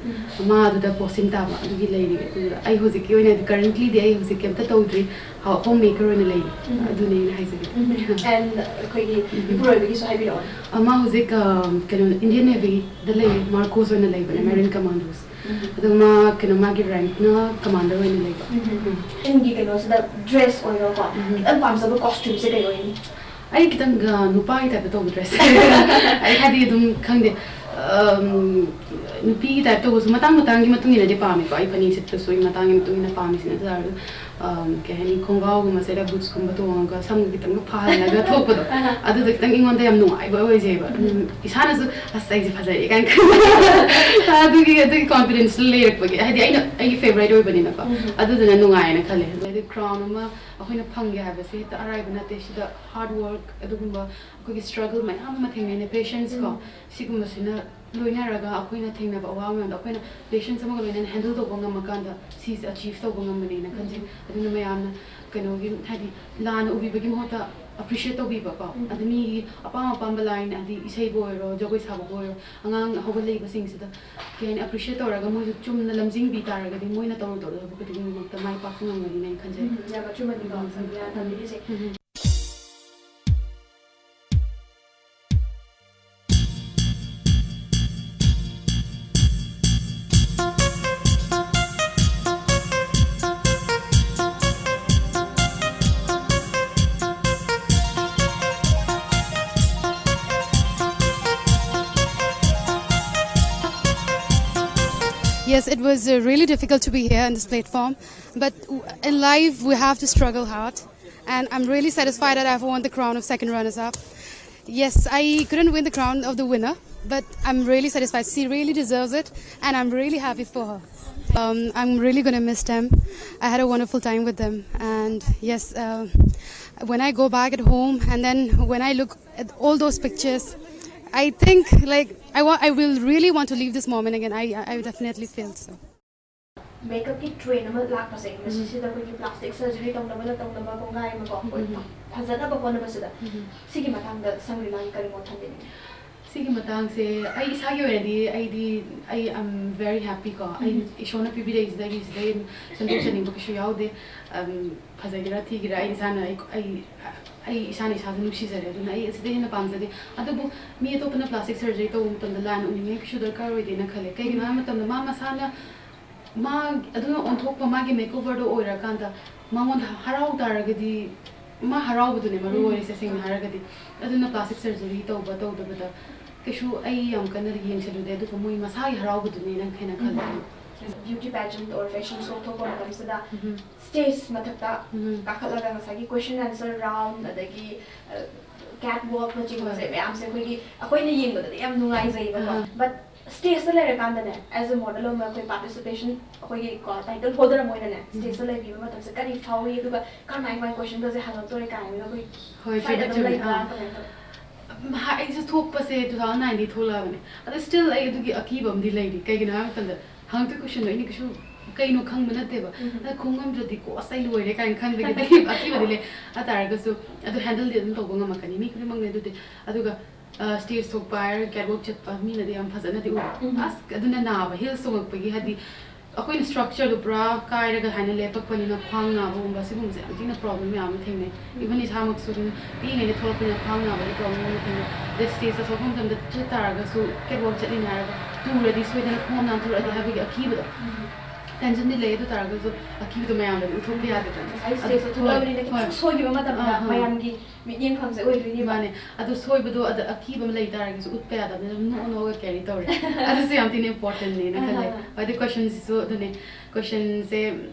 ꯎꯝ꯫ ꯃꯥ ꯑꯗꯨꯗ ꯄꯣꯁꯇꯤꯡ ꯇꯥꯕ, ꯑꯗꯨꯒꯤ ꯂꯩꯔꯤ꯫ ꯑꯗꯨꯗ ꯑꯩ ꯍꯧꯖꯤꯛꯀꯤ ꯑꯣꯏꯅꯗꯤ, ꯀꯔꯦꯟꯠꯂꯤꯗꯤ ꯑꯩ ꯍꯧꯖꯤꯛ ꯀꯩꯝꯇ ꯇꯧꯗ꯭ꯔꯤ, ꯍꯣꯝ ꯃꯦꯀꯔ ꯑꯣꯏꯅ ꯂꯩꯔꯤ꯫ ꯎꯝ꯫ ꯑꯗꯨꯅꯦ ꯑꯩꯅ ꯍꯥꯏꯖꯒꯦ꯫ ꯎꯝ꯫ And ꯑꯩꯈꯣꯏꯒꯤ ꯎꯝ꯫ ꯏꯄꯨꯔꯣꯏꯕꯒꯤꯁꯨ ꯍꯥꯏꯕꯤꯔꯛꯑꯣ꯫ ꯑ, ꯃꯥ ꯍꯧꯖꯤꯛ, ꯑ, ꯀꯩꯅꯣ, ꯏꯟꯗꯤꯌꯟ ꯅꯦꯚꯤꯗ ꯂꯩꯌꯦ, ꯃꯥꯔꯀꯣꯁ ꯑꯣꯏꯅ ꯂꯩꯕꯅꯦ, ꯎꯝ꯫ ꯃꯦꯔꯤꯟ ꯀꯃꯥꯟꯗꯣꯁ꯫ ꯎꯝ꯫ ꯑꯗꯣ ꯃꯥ, ꯀꯩꯅꯣ, ꯃꯥꯒꯤ ꯔꯦꯡꯛꯅ ꯀꯃꯥꯟꯗꯔ ꯑꯣꯏꯅ ꯂꯩꯕ꯫ ꯎꯝ꯫ ꯎꯝ꯫ ꯏꯟꯒꯤ ꯀꯩꯅꯣꯁꯤꯗ ꯗ꯭ꯔꯦꯁ ꯑꯣꯏꯔꯣꯀꯣ, ꯎꯝ꯫ ꯈꯤꯇꯪ ꯄꯥꯝꯖꯕ ꯀꯣꯁꯇ꯭ꯌꯨꯝꯁꯦ ꯀꯩ ꯑꯣꯏꯅꯤ? ꯑꯩ ꯈꯤꯇꯪ, ꯑ, ꯅꯨꯄꯥꯒꯤ ꯇꯥꯏꯞꯇ ꯇꯧꯕ ꯗ꯭ꯔꯦꯁ꯫ ꯑꯩ ꯍꯥꯏꯗꯤ ꯑꯗꯨꯝ ꯈꯪꯗꯦ, ꯑꯝ, ꯅꯨꯄꯤꯒꯤ ꯇꯥꯏꯞ ꯇꯧꯕꯁꯨ ꯃꯇꯥꯡ ꯃꯇꯥꯡꯒꯤ ꯃꯇꯨꯡ ꯏꯟꯅꯗꯤ ꯄꯥꯝꯃꯦꯀꯣ꯫ ꯑꯩ ꯐꯅꯦꯛ ꯁꯦꯠꯄꯁꯨ ꯑꯩ ꯃꯇꯥꯡꯒꯤ ꯃꯇꯨꯡ ꯏꯟꯅ ꯄꯥꯝꯃꯤꯁꯤꯅ꯫ ꯑꯗꯨ ꯑꯣꯏꯔꯁꯨ, ꯑꯝ, ꯀꯩ ꯍꯥꯏꯅꯤ, ꯈꯣꯡꯒ꯭ꯔꯥꯎꯒꯨꯝꯕ ꯁꯦꯠꯂ ꯕꯨꯠꯁꯀꯨꯝꯕ ꯇꯣꯡꯉꯒ ꯁꯝꯒ ꯈꯤꯇꯪꯒ ꯐꯥꯍꯜꯂꯒ ꯊꯣꯛꯄꯗꯣ, ꯑꯗꯨꯗꯣ ꯈꯤꯇꯪ ꯑꯩꯉꯣꯟꯗ ꯌꯥꯝ ꯅꯨꯡꯉꯥꯏꯕ ꯑꯣꯏꯖꯩꯕ꯫ ꯎꯝ, ꯏꯁꯥꯅꯁꯨ "ꯑꯁ, ꯑꯩꯁꯦ ꯐꯖꯔꯦ" ꯀꯥꯏꯅ ꯈꯟꯕ꯫ ꯑꯗꯨꯒꯤ, ꯑꯗꯨꯒꯤ ꯀꯣꯟꯐꯤꯗꯦꯟꯁꯇꯨ ꯂꯩꯔꯛꯄꯒꯤ, ꯍꯥꯏꯗꯤ ꯑꯩꯅ, ꯑꯩꯒꯤ ꯐꯦꯚꯔꯥꯏꯠ ꯑꯣꯏꯕꯅꯤꯅꯀꯣ꯫ ꯎꯝ꯫ ꯑꯗꯨꯗꯨꯅ ꯅꯨꯡꯉꯥꯏꯌꯦꯅ ꯈꯜꯂꯦ꯫ ꯑꯗꯩꯗꯤ ꯀ꯭ꯔꯥꯎꯟ ꯑꯃ ꯑꯩꯈꯣꯏꯅ ꯐꯪꯒꯦ ꯍꯥꯏꯕꯁꯦ ꯍꯦꯛꯇ ꯑꯔꯥꯏꯕ ꯅꯠꯇꯦ꯫ ꯁꯤꯗ ꯍꯥꯔꯗ ꯋꯥꯔꯛ, ꯑꯗꯨꯒꯨꯝꯕ ꯑꯩꯈꯣꯏꯒꯤ ꯁ꯭ꯇ꯭ꯔꯒꯜ ꯃꯌꯥꯝ ꯑꯃ ꯊꯦꯡꯅꯩꯅꯦ, ꯄꯦꯁꯦꯟꯁ ꯀꯣ꯫ ꯎꯝ꯫ ꯁꯤꯒꯨꯝꯕꯁꯤꯅ ꯂꯣꯏꯅꯔꯒ ꯑꯩꯈꯣꯏꯅ ꯊꯦꯡꯅꯕ ꯑꯋꯥꯕ ꯃꯌꯥꯝꯗꯣ ꯑꯩꯈꯣꯏꯅ ꯄꯦꯁꯦꯟꯁ ꯑꯃꯒ ꯂꯣꯏꯅꯅ ꯍꯦꯟꯗꯜ ꯇꯧꯕ ꯉꯝꯃꯀꯥꯟꯗ ꯁꯤꯁꯦ ꯑꯆꯤꯞ ꯇꯧꯕ ꯉꯝꯕꯅꯦꯅ ꯈꯟꯖꯩ꯫ ꯎꯝ꯫ ꯑꯗꯨꯅ ꯃꯌꯥꯝꯅ ꯀꯩꯅꯣꯒꯤ, ꯍꯥꯏꯗꯤ, ꯂꯥꯟꯅ ꯎꯕꯤꯕꯒꯤ ꯃꯍꯨꯠꯇ ꯑꯦꯄ꯭ꯔꯤꯁꯤꯌꯦꯠ ꯇꯧꯕꯤꯕꯀꯣ꯫ ꯎꯝ꯫ ꯑꯗꯨ ꯃꯤꯒꯤ ꯑꯄꯥꯝ ꯑꯄꯥꯝꯕ ꯂꯥꯏꯟ, ꯍꯥꯏꯗꯤ ꯏꯁꯩꯕꯨ ꯑꯣꯏꯔꯣ, ꯖꯒꯣꯏ ꯁꯥꯕꯕꯨ ꯑꯣꯏꯔꯣ, ꯑꯉꯥꯡ ꯍꯧꯒꯠꯂꯛꯏꯕꯁꯤꯡꯁꯤꯗ ꯀꯩ ꯍꯥꯏꯅꯤ, ꯑꯦꯄ꯭ꯔꯤꯁꯤꯌꯦꯠ ꯇꯧꯔꯒ ꯃꯣꯏꯁꯨ ꯆꯨꯝꯅ ꯂꯝꯖꯤꯡꯕꯤ ꯇꯥꯔꯒꯗꯤ ꯃꯣꯏꯅ ꯇꯧꯔꯨ ꯇꯧꯔꯨ ꯊꯕꯛ ꯈꯨꯗꯤꯡꯃꯛꯇ ꯃꯥꯏ ꯄꯥꯛꯄ ꯉꯝꯒꯅꯤꯅ ꯑꯩꯅ ꯈꯟꯖꯩ꯫ ꯎꯝ, ꯌꯥꯝ ꯑꯆꯨꯝꯕꯅꯤꯀꯣ, ꯎꯝ꯫ ꯁꯣꯅꯤꯌꯥ ꯊꯝꯕꯤꯔꯤꯁꯦ꯫ ꯎꯝ꯫ Yes, it was uh, really difficult to be here on this platform, but w- in life we have to struggle hard, and I'm really satisfied that I've won the crown of second runners up. Yes, I couldn't win the crown of the winner, but I'm really satisfied. She really deserves it, and I'm really happy for her. Um, I'm really gonna miss them. I had a wonderful time with them, and yes, uh, when I go back at home and then when I look at all those pictures, I think, like, I wa- I will really want to leave this moment again. I I definitely feel so. ꯃꯦꯀꯞꯀꯤ ꯇ꯭ꯔꯦꯟ ꯑꯃ ꯂꯥꯛꯄꯁꯦ, ꯃꯁꯤꯁꯤꯗ ꯑꯩꯈꯣꯏꯒꯤ ꯄ꯭ꯂꯥꯁꯇꯤꯛ ꯁꯔꯖꯔꯤ ꯇꯧꯅꯕꯅ ꯇꯧꯅꯕ ꯀꯣꯡꯒꯥꯏ ꯑꯃꯀꯣ, ꯑꯩꯈꯣꯏ ꯎꯝ꯫ ꯐꯖꯅꯕ ꯍꯣꯠꯅꯕꯁꯤꯗ, ꯎꯝ꯫ ꯁꯤꯒꯤ ꯃꯇꯥꯡꯗ ꯁꯪꯒ꯭ꯔꯤꯂꯥꯒꯤ ꯀꯔꯤ ꯃꯣꯠ ꯊꯝꯕꯤꯅꯤꯡꯉꯤ? ꯁꯤꯒꯤ ꯃꯇꯥꯡꯁꯦ ꯑꯩ ꯏꯁꯥꯒꯤ ꯑꯣꯏꯅꯗꯤ ꯑꯩꯗꯤ ꯑꯩ I'm very happy ꯀꯣ꯫ ꯑꯩ ꯏꯁꯣꯔꯅ ꯄꯤꯕꯤꯔꯛꯏꯁꯤꯗꯒꯤ ꯁꯤꯗꯩ ꯁꯦꯝꯗꯣꯛꯆꯅꯤꯡꯕ ꯀꯩꯁꯨ ꯌꯥꯎꯗꯦ꯫ ꯐꯖꯒꯦꯔꯥ ꯊꯤꯒꯦꯔꯥ ꯑꯩ ꯏꯁꯥꯅ ꯑꯩ ꯑꯩ ꯏꯁꯥꯅ ꯏꯁꯥꯁꯨ ꯅꯨꯡꯁꯤꯖꯔꯦ꯫ ꯑꯗꯨꯅ ꯑꯩ ꯑꯁꯤꯗꯩ ꯍꯦꯟꯅ ꯄꯥꯝꯖꯗꯦ꯫ ꯑꯗꯨꯕꯨ ꯃꯤ ꯑꯇꯣꯞꯄꯅ plastic surgery ꯇꯧꯕ ꯃꯇꯝꯗ ꯂꯥꯟ ꯎꯅꯤꯡꯉꯥꯏ ꯀꯩꯁꯨ ꯗꯔꯀꯥꯔ ꯑꯣꯏꯗꯦꯅ ꯈꯜꯂꯦ꯫ ꯀꯩꯒꯤꯅꯣ ꯍꯥꯏꯕ ꯃꯇꯝꯗ ꯃꯥ ꯃꯁꯥꯅ ꯃꯥ ꯑꯗꯨꯅ ꯑꯣꯟꯊꯣꯛꯄ ꯃꯥꯒꯤ makeoverꯗꯣ ꯑꯣꯏꯔꯀꯥꯟꯗ ꯃꯉꯣꯟꯗ ꯍꯔꯥꯎ ꯇꯥꯔꯒꯗꯤ ꯃꯥ ꯍꯔꯥꯎꯕꯗꯨꯅꯦ ꯃꯔꯨ ꯑꯣꯏꯔꯤꯁꯦ꯫ ꯁꯦꯡꯅ ꯍꯥꯏꯔꯒꯗꯤ ꯑꯗꯨꯅ plastic surgery ꯇꯧꯕ ꯇꯧꯗꯕꯗ ꯀꯩꯁꯨ ꯑꯩ ꯌꯥꯝ ꯀꯟꯅ ꯌꯦꯡꯁꯤꯜꯂꯨꯗꯦ꯫ ꯑꯗꯨꯒ ꯃꯣꯏ ꯃꯁꯥꯒꯤ ꯍꯔꯥꯎꯕꯗꯨꯅꯦꯅ ꯍꯦꯟꯅ ꯈꯜꯂꯦ꯫ Beauty pageant or fashion show ꯊꯣꯛꯄ ꯃꯇꯝꯁꯤꯗ ꯎꯝ. Stage ꯃꯊꯛꯇ ꯎꯝ. ꯀꯥꯈꯠꯂꯒ ꯉꯁꯥꯏꯒꯤ question answer round ꯑꯗꯒꯤ catwalkꯅ ꯆꯤꯡꯕꯁꯦ ꯍꯣꯏ. ꯃꯌꯥꯝꯁꯦ ꯑꯩꯈꯣꯏꯒꯤ ꯑꯩꯈꯣꯏꯅ ꯌꯦꯡꯕꯗꯗꯤ ꯌꯥꯝ ꯅꯨꯡꯉꯥꯏꯖꯩꯕꯀꯣ꯫ ꯑꯍꯥ. But stageꯇ ꯂꯩꯔꯀꯥꯟꯗꯅꯦ, as a model ꯑꯃ ꯑꯩꯈꯣꯏ participation ꯑꯩꯈꯣꯏꯒꯤ ꯀꯣ title holder ꯑꯃ ꯑꯣꯏꯅꯅꯦ stageꯇ ꯂꯩꯕꯤꯕ ꯃꯇꯝꯁꯦ ꯀꯔꯤ ꯐꯥꯎꯏ, ꯑꯗꯨꯒ ꯀꯔꯝꯍꯥꯏ ꯀꯃꯥꯏ questionꯒꯁꯦ ꯍꯪꯉꯛꯇꯣꯔꯦ ꯀꯥꯏꯅꯒ ꯑꯩꯈꯣꯏ ꯍꯣꯏ, fight ꯆꯨꯝꯃꯦ, ꯑꯗꯨꯝ ꯆꯨꯝꯃꯦ. ꯂꯩꯕ꯭ꯔꯥ, ꯑꯥ. ꯀꯃꯥꯏꯅ ꯇꯧꯋꯤ? ꯍꯥ, ꯑꯩꯁꯨ ꯊꯣꯛꯄꯁꯦ two thousand nineꯗꯤ ꯊꯣꯛꯂꯛꯑꯕꯅꯦ꯫ ꯑꯗꯣ still ꯑꯩ ꯑꯗꯨꯒꯤ ꯑꯀꯤꯕ ꯑꯃꯗꯤ ꯂꯩꯔꯤ꯫ ꯀꯩꯒꯤꯅꯣ ꯍꯥꯏꯕ ꯃꯇꯝꯗ ꯍꯪꯉꯛꯇꯣꯏ questionꯗꯣ ꯑꯩꯅ ꯀꯩꯁꯨ ꯀꯩꯅꯣ ꯈꯪꯕ ꯅꯠꯇꯦꯕ꯫ ꯎꯝ. ꯑꯗ ꯈꯨꯝ ꯉꯝꯗ꯭ꯔꯗꯤꯀꯣ ꯑꯁ ꯑꯩ ꯂꯣꯏꯔꯦ ꯀꯥꯏꯅ ꯈꯟꯕꯒꯤꯗꯤ ꯑꯀꯤꯕꯗꯤ ꯂꯩ꯫ ꯑꯗꯨ ꯇꯥꯔꯒꯁꯨ ꯑꯗꯨ handleꯗꯤ ꯑꯗꯨꯝ ꯇꯧꯕ ꯉꯝꯃꯛꯀꯅꯤ ꯃꯤ ꯈꯨꯗꯤꯡꯃꯛꯅꯦ꯫ ꯑꯗꯨꯗꯤ ꯑꯗꯨꯒ stage ꯊꯣꯛꯄ ꯍꯥꯏꯔꯒ catwalk ꯆꯠꯄ ꯃꯤꯅꯗꯤ ꯌꯥꯝ ꯐꯖꯅꯗꯤ ꯎꯏ꯫ ꯎꯝ. ꯑꯁ ꯑꯗꯨꯅ ꯅꯥꯕ heels ꯇꯣꯡꯉꯛꯄꯒꯤ ꯍꯥꯏꯗꯤ ꯑꯩꯈꯣꯏꯅ structureꯗꯣ ꯄꯨꯔꯥ ꯀꯥꯏꯔꯒ ꯍꯥꯏꯅ ꯂꯦꯞꯄꯛꯄꯅꯤꯅ ꯈ꯭ꯋꯥꯡ ꯅꯥꯕꯒꯨꯝꯕ ꯁꯤꯒꯨꯝꯕꯁꯦ ꯌꯥꯝ ꯊꯤꯅ problem ꯃꯌꯥꯝ ꯑꯃ ꯊꯦꯡꯅꯩ꯫ Even ꯏꯁꯥꯃꯛꯁꯨ ꯑꯗꯨꯝ ꯄꯤꯛꯏꯉꯩꯗ ꯊꯣꯛꯂꯛꯄꯅꯤꯅ ꯈ꯭ꯋꯥꯡ ꯅꯥꯕꯒꯤ problem ꯑꯃ ꯊꯦꯡꯅꯩ꯫ ꯑꯗꯩ stageꯇ ꯊꯣꯛꯄ ꯃꯇꯝꯗ ꯆꯠ ꯇꯥꯔꯒꯁꯨ catwalk ꯆꯠꯂꯤꯅꯦ ꯍꯥꯏꯔꯒ ꯇꯨꯔꯗꯤ ꯁꯣꯏꯗꯅ ꯈꯣꯡ ꯍꯥꯝ ꯅꯥꯟꯊꯣꯔꯛꯑꯗꯤ ꯍꯥꯏꯕꯒꯤ ꯑꯀꯤꯕꯗꯣ tensionꯗꯤ ꯂꯩ꯫ ꯑꯗꯨ ꯇꯥꯔꯒꯁꯨ ꯑꯀꯤꯕꯗꯣ ꯃꯌꯥꯝꯗꯗꯤ ꯎꯠꯊꯣꯛꯄ ꯌꯥꯗꯦꯗꯅ꯫ ꯉꯁꯥꯏ ꯑꯗꯨ- stageꯇ ꯊꯣꯛꯂꯛꯑꯕꯅꯤꯅ ꯍꯣꯏ, ꯈꯤꯇꯪ ꯁꯣꯏꯈꯤꯕ ꯃꯇꯝꯗ ꯑꯥ, ꯑꯥ. ꯃꯌꯥꯝꯒꯤ ꯃꯤꯠꯌꯦꯡꯐꯝꯁꯦ ꯑꯣꯏꯗꯣꯏꯅꯦꯕ꯫ ꯃꯥꯅꯦ꯫ ꯑꯗꯣ ꯁꯣꯏꯕꯗꯣ ꯑꯗ ꯑꯀꯤꯕ ꯑꯃ ꯂꯩ ꯇꯥꯔꯒꯁꯨ ꯎꯠꯄ ꯌꯥꯗꯕꯅꯤꯅ ꯑꯗꯨꯝ ꯅꯣꯛꯑ ꯅꯣꯛꯑꯒ carry ꯇꯧꯔꯦ꯫ ꯑꯗꯨꯁꯨ ꯌꯥꯝ ꯊꯤꯅ importantꯅꯦꯅ ꯈꯜꯂꯦ꯫ ꯑꯥ. ꯍꯥꯏꯗꯤ questionꯁꯤꯁꯨ ꯑꯗꯨꯅꯦ, questionꯁꯦ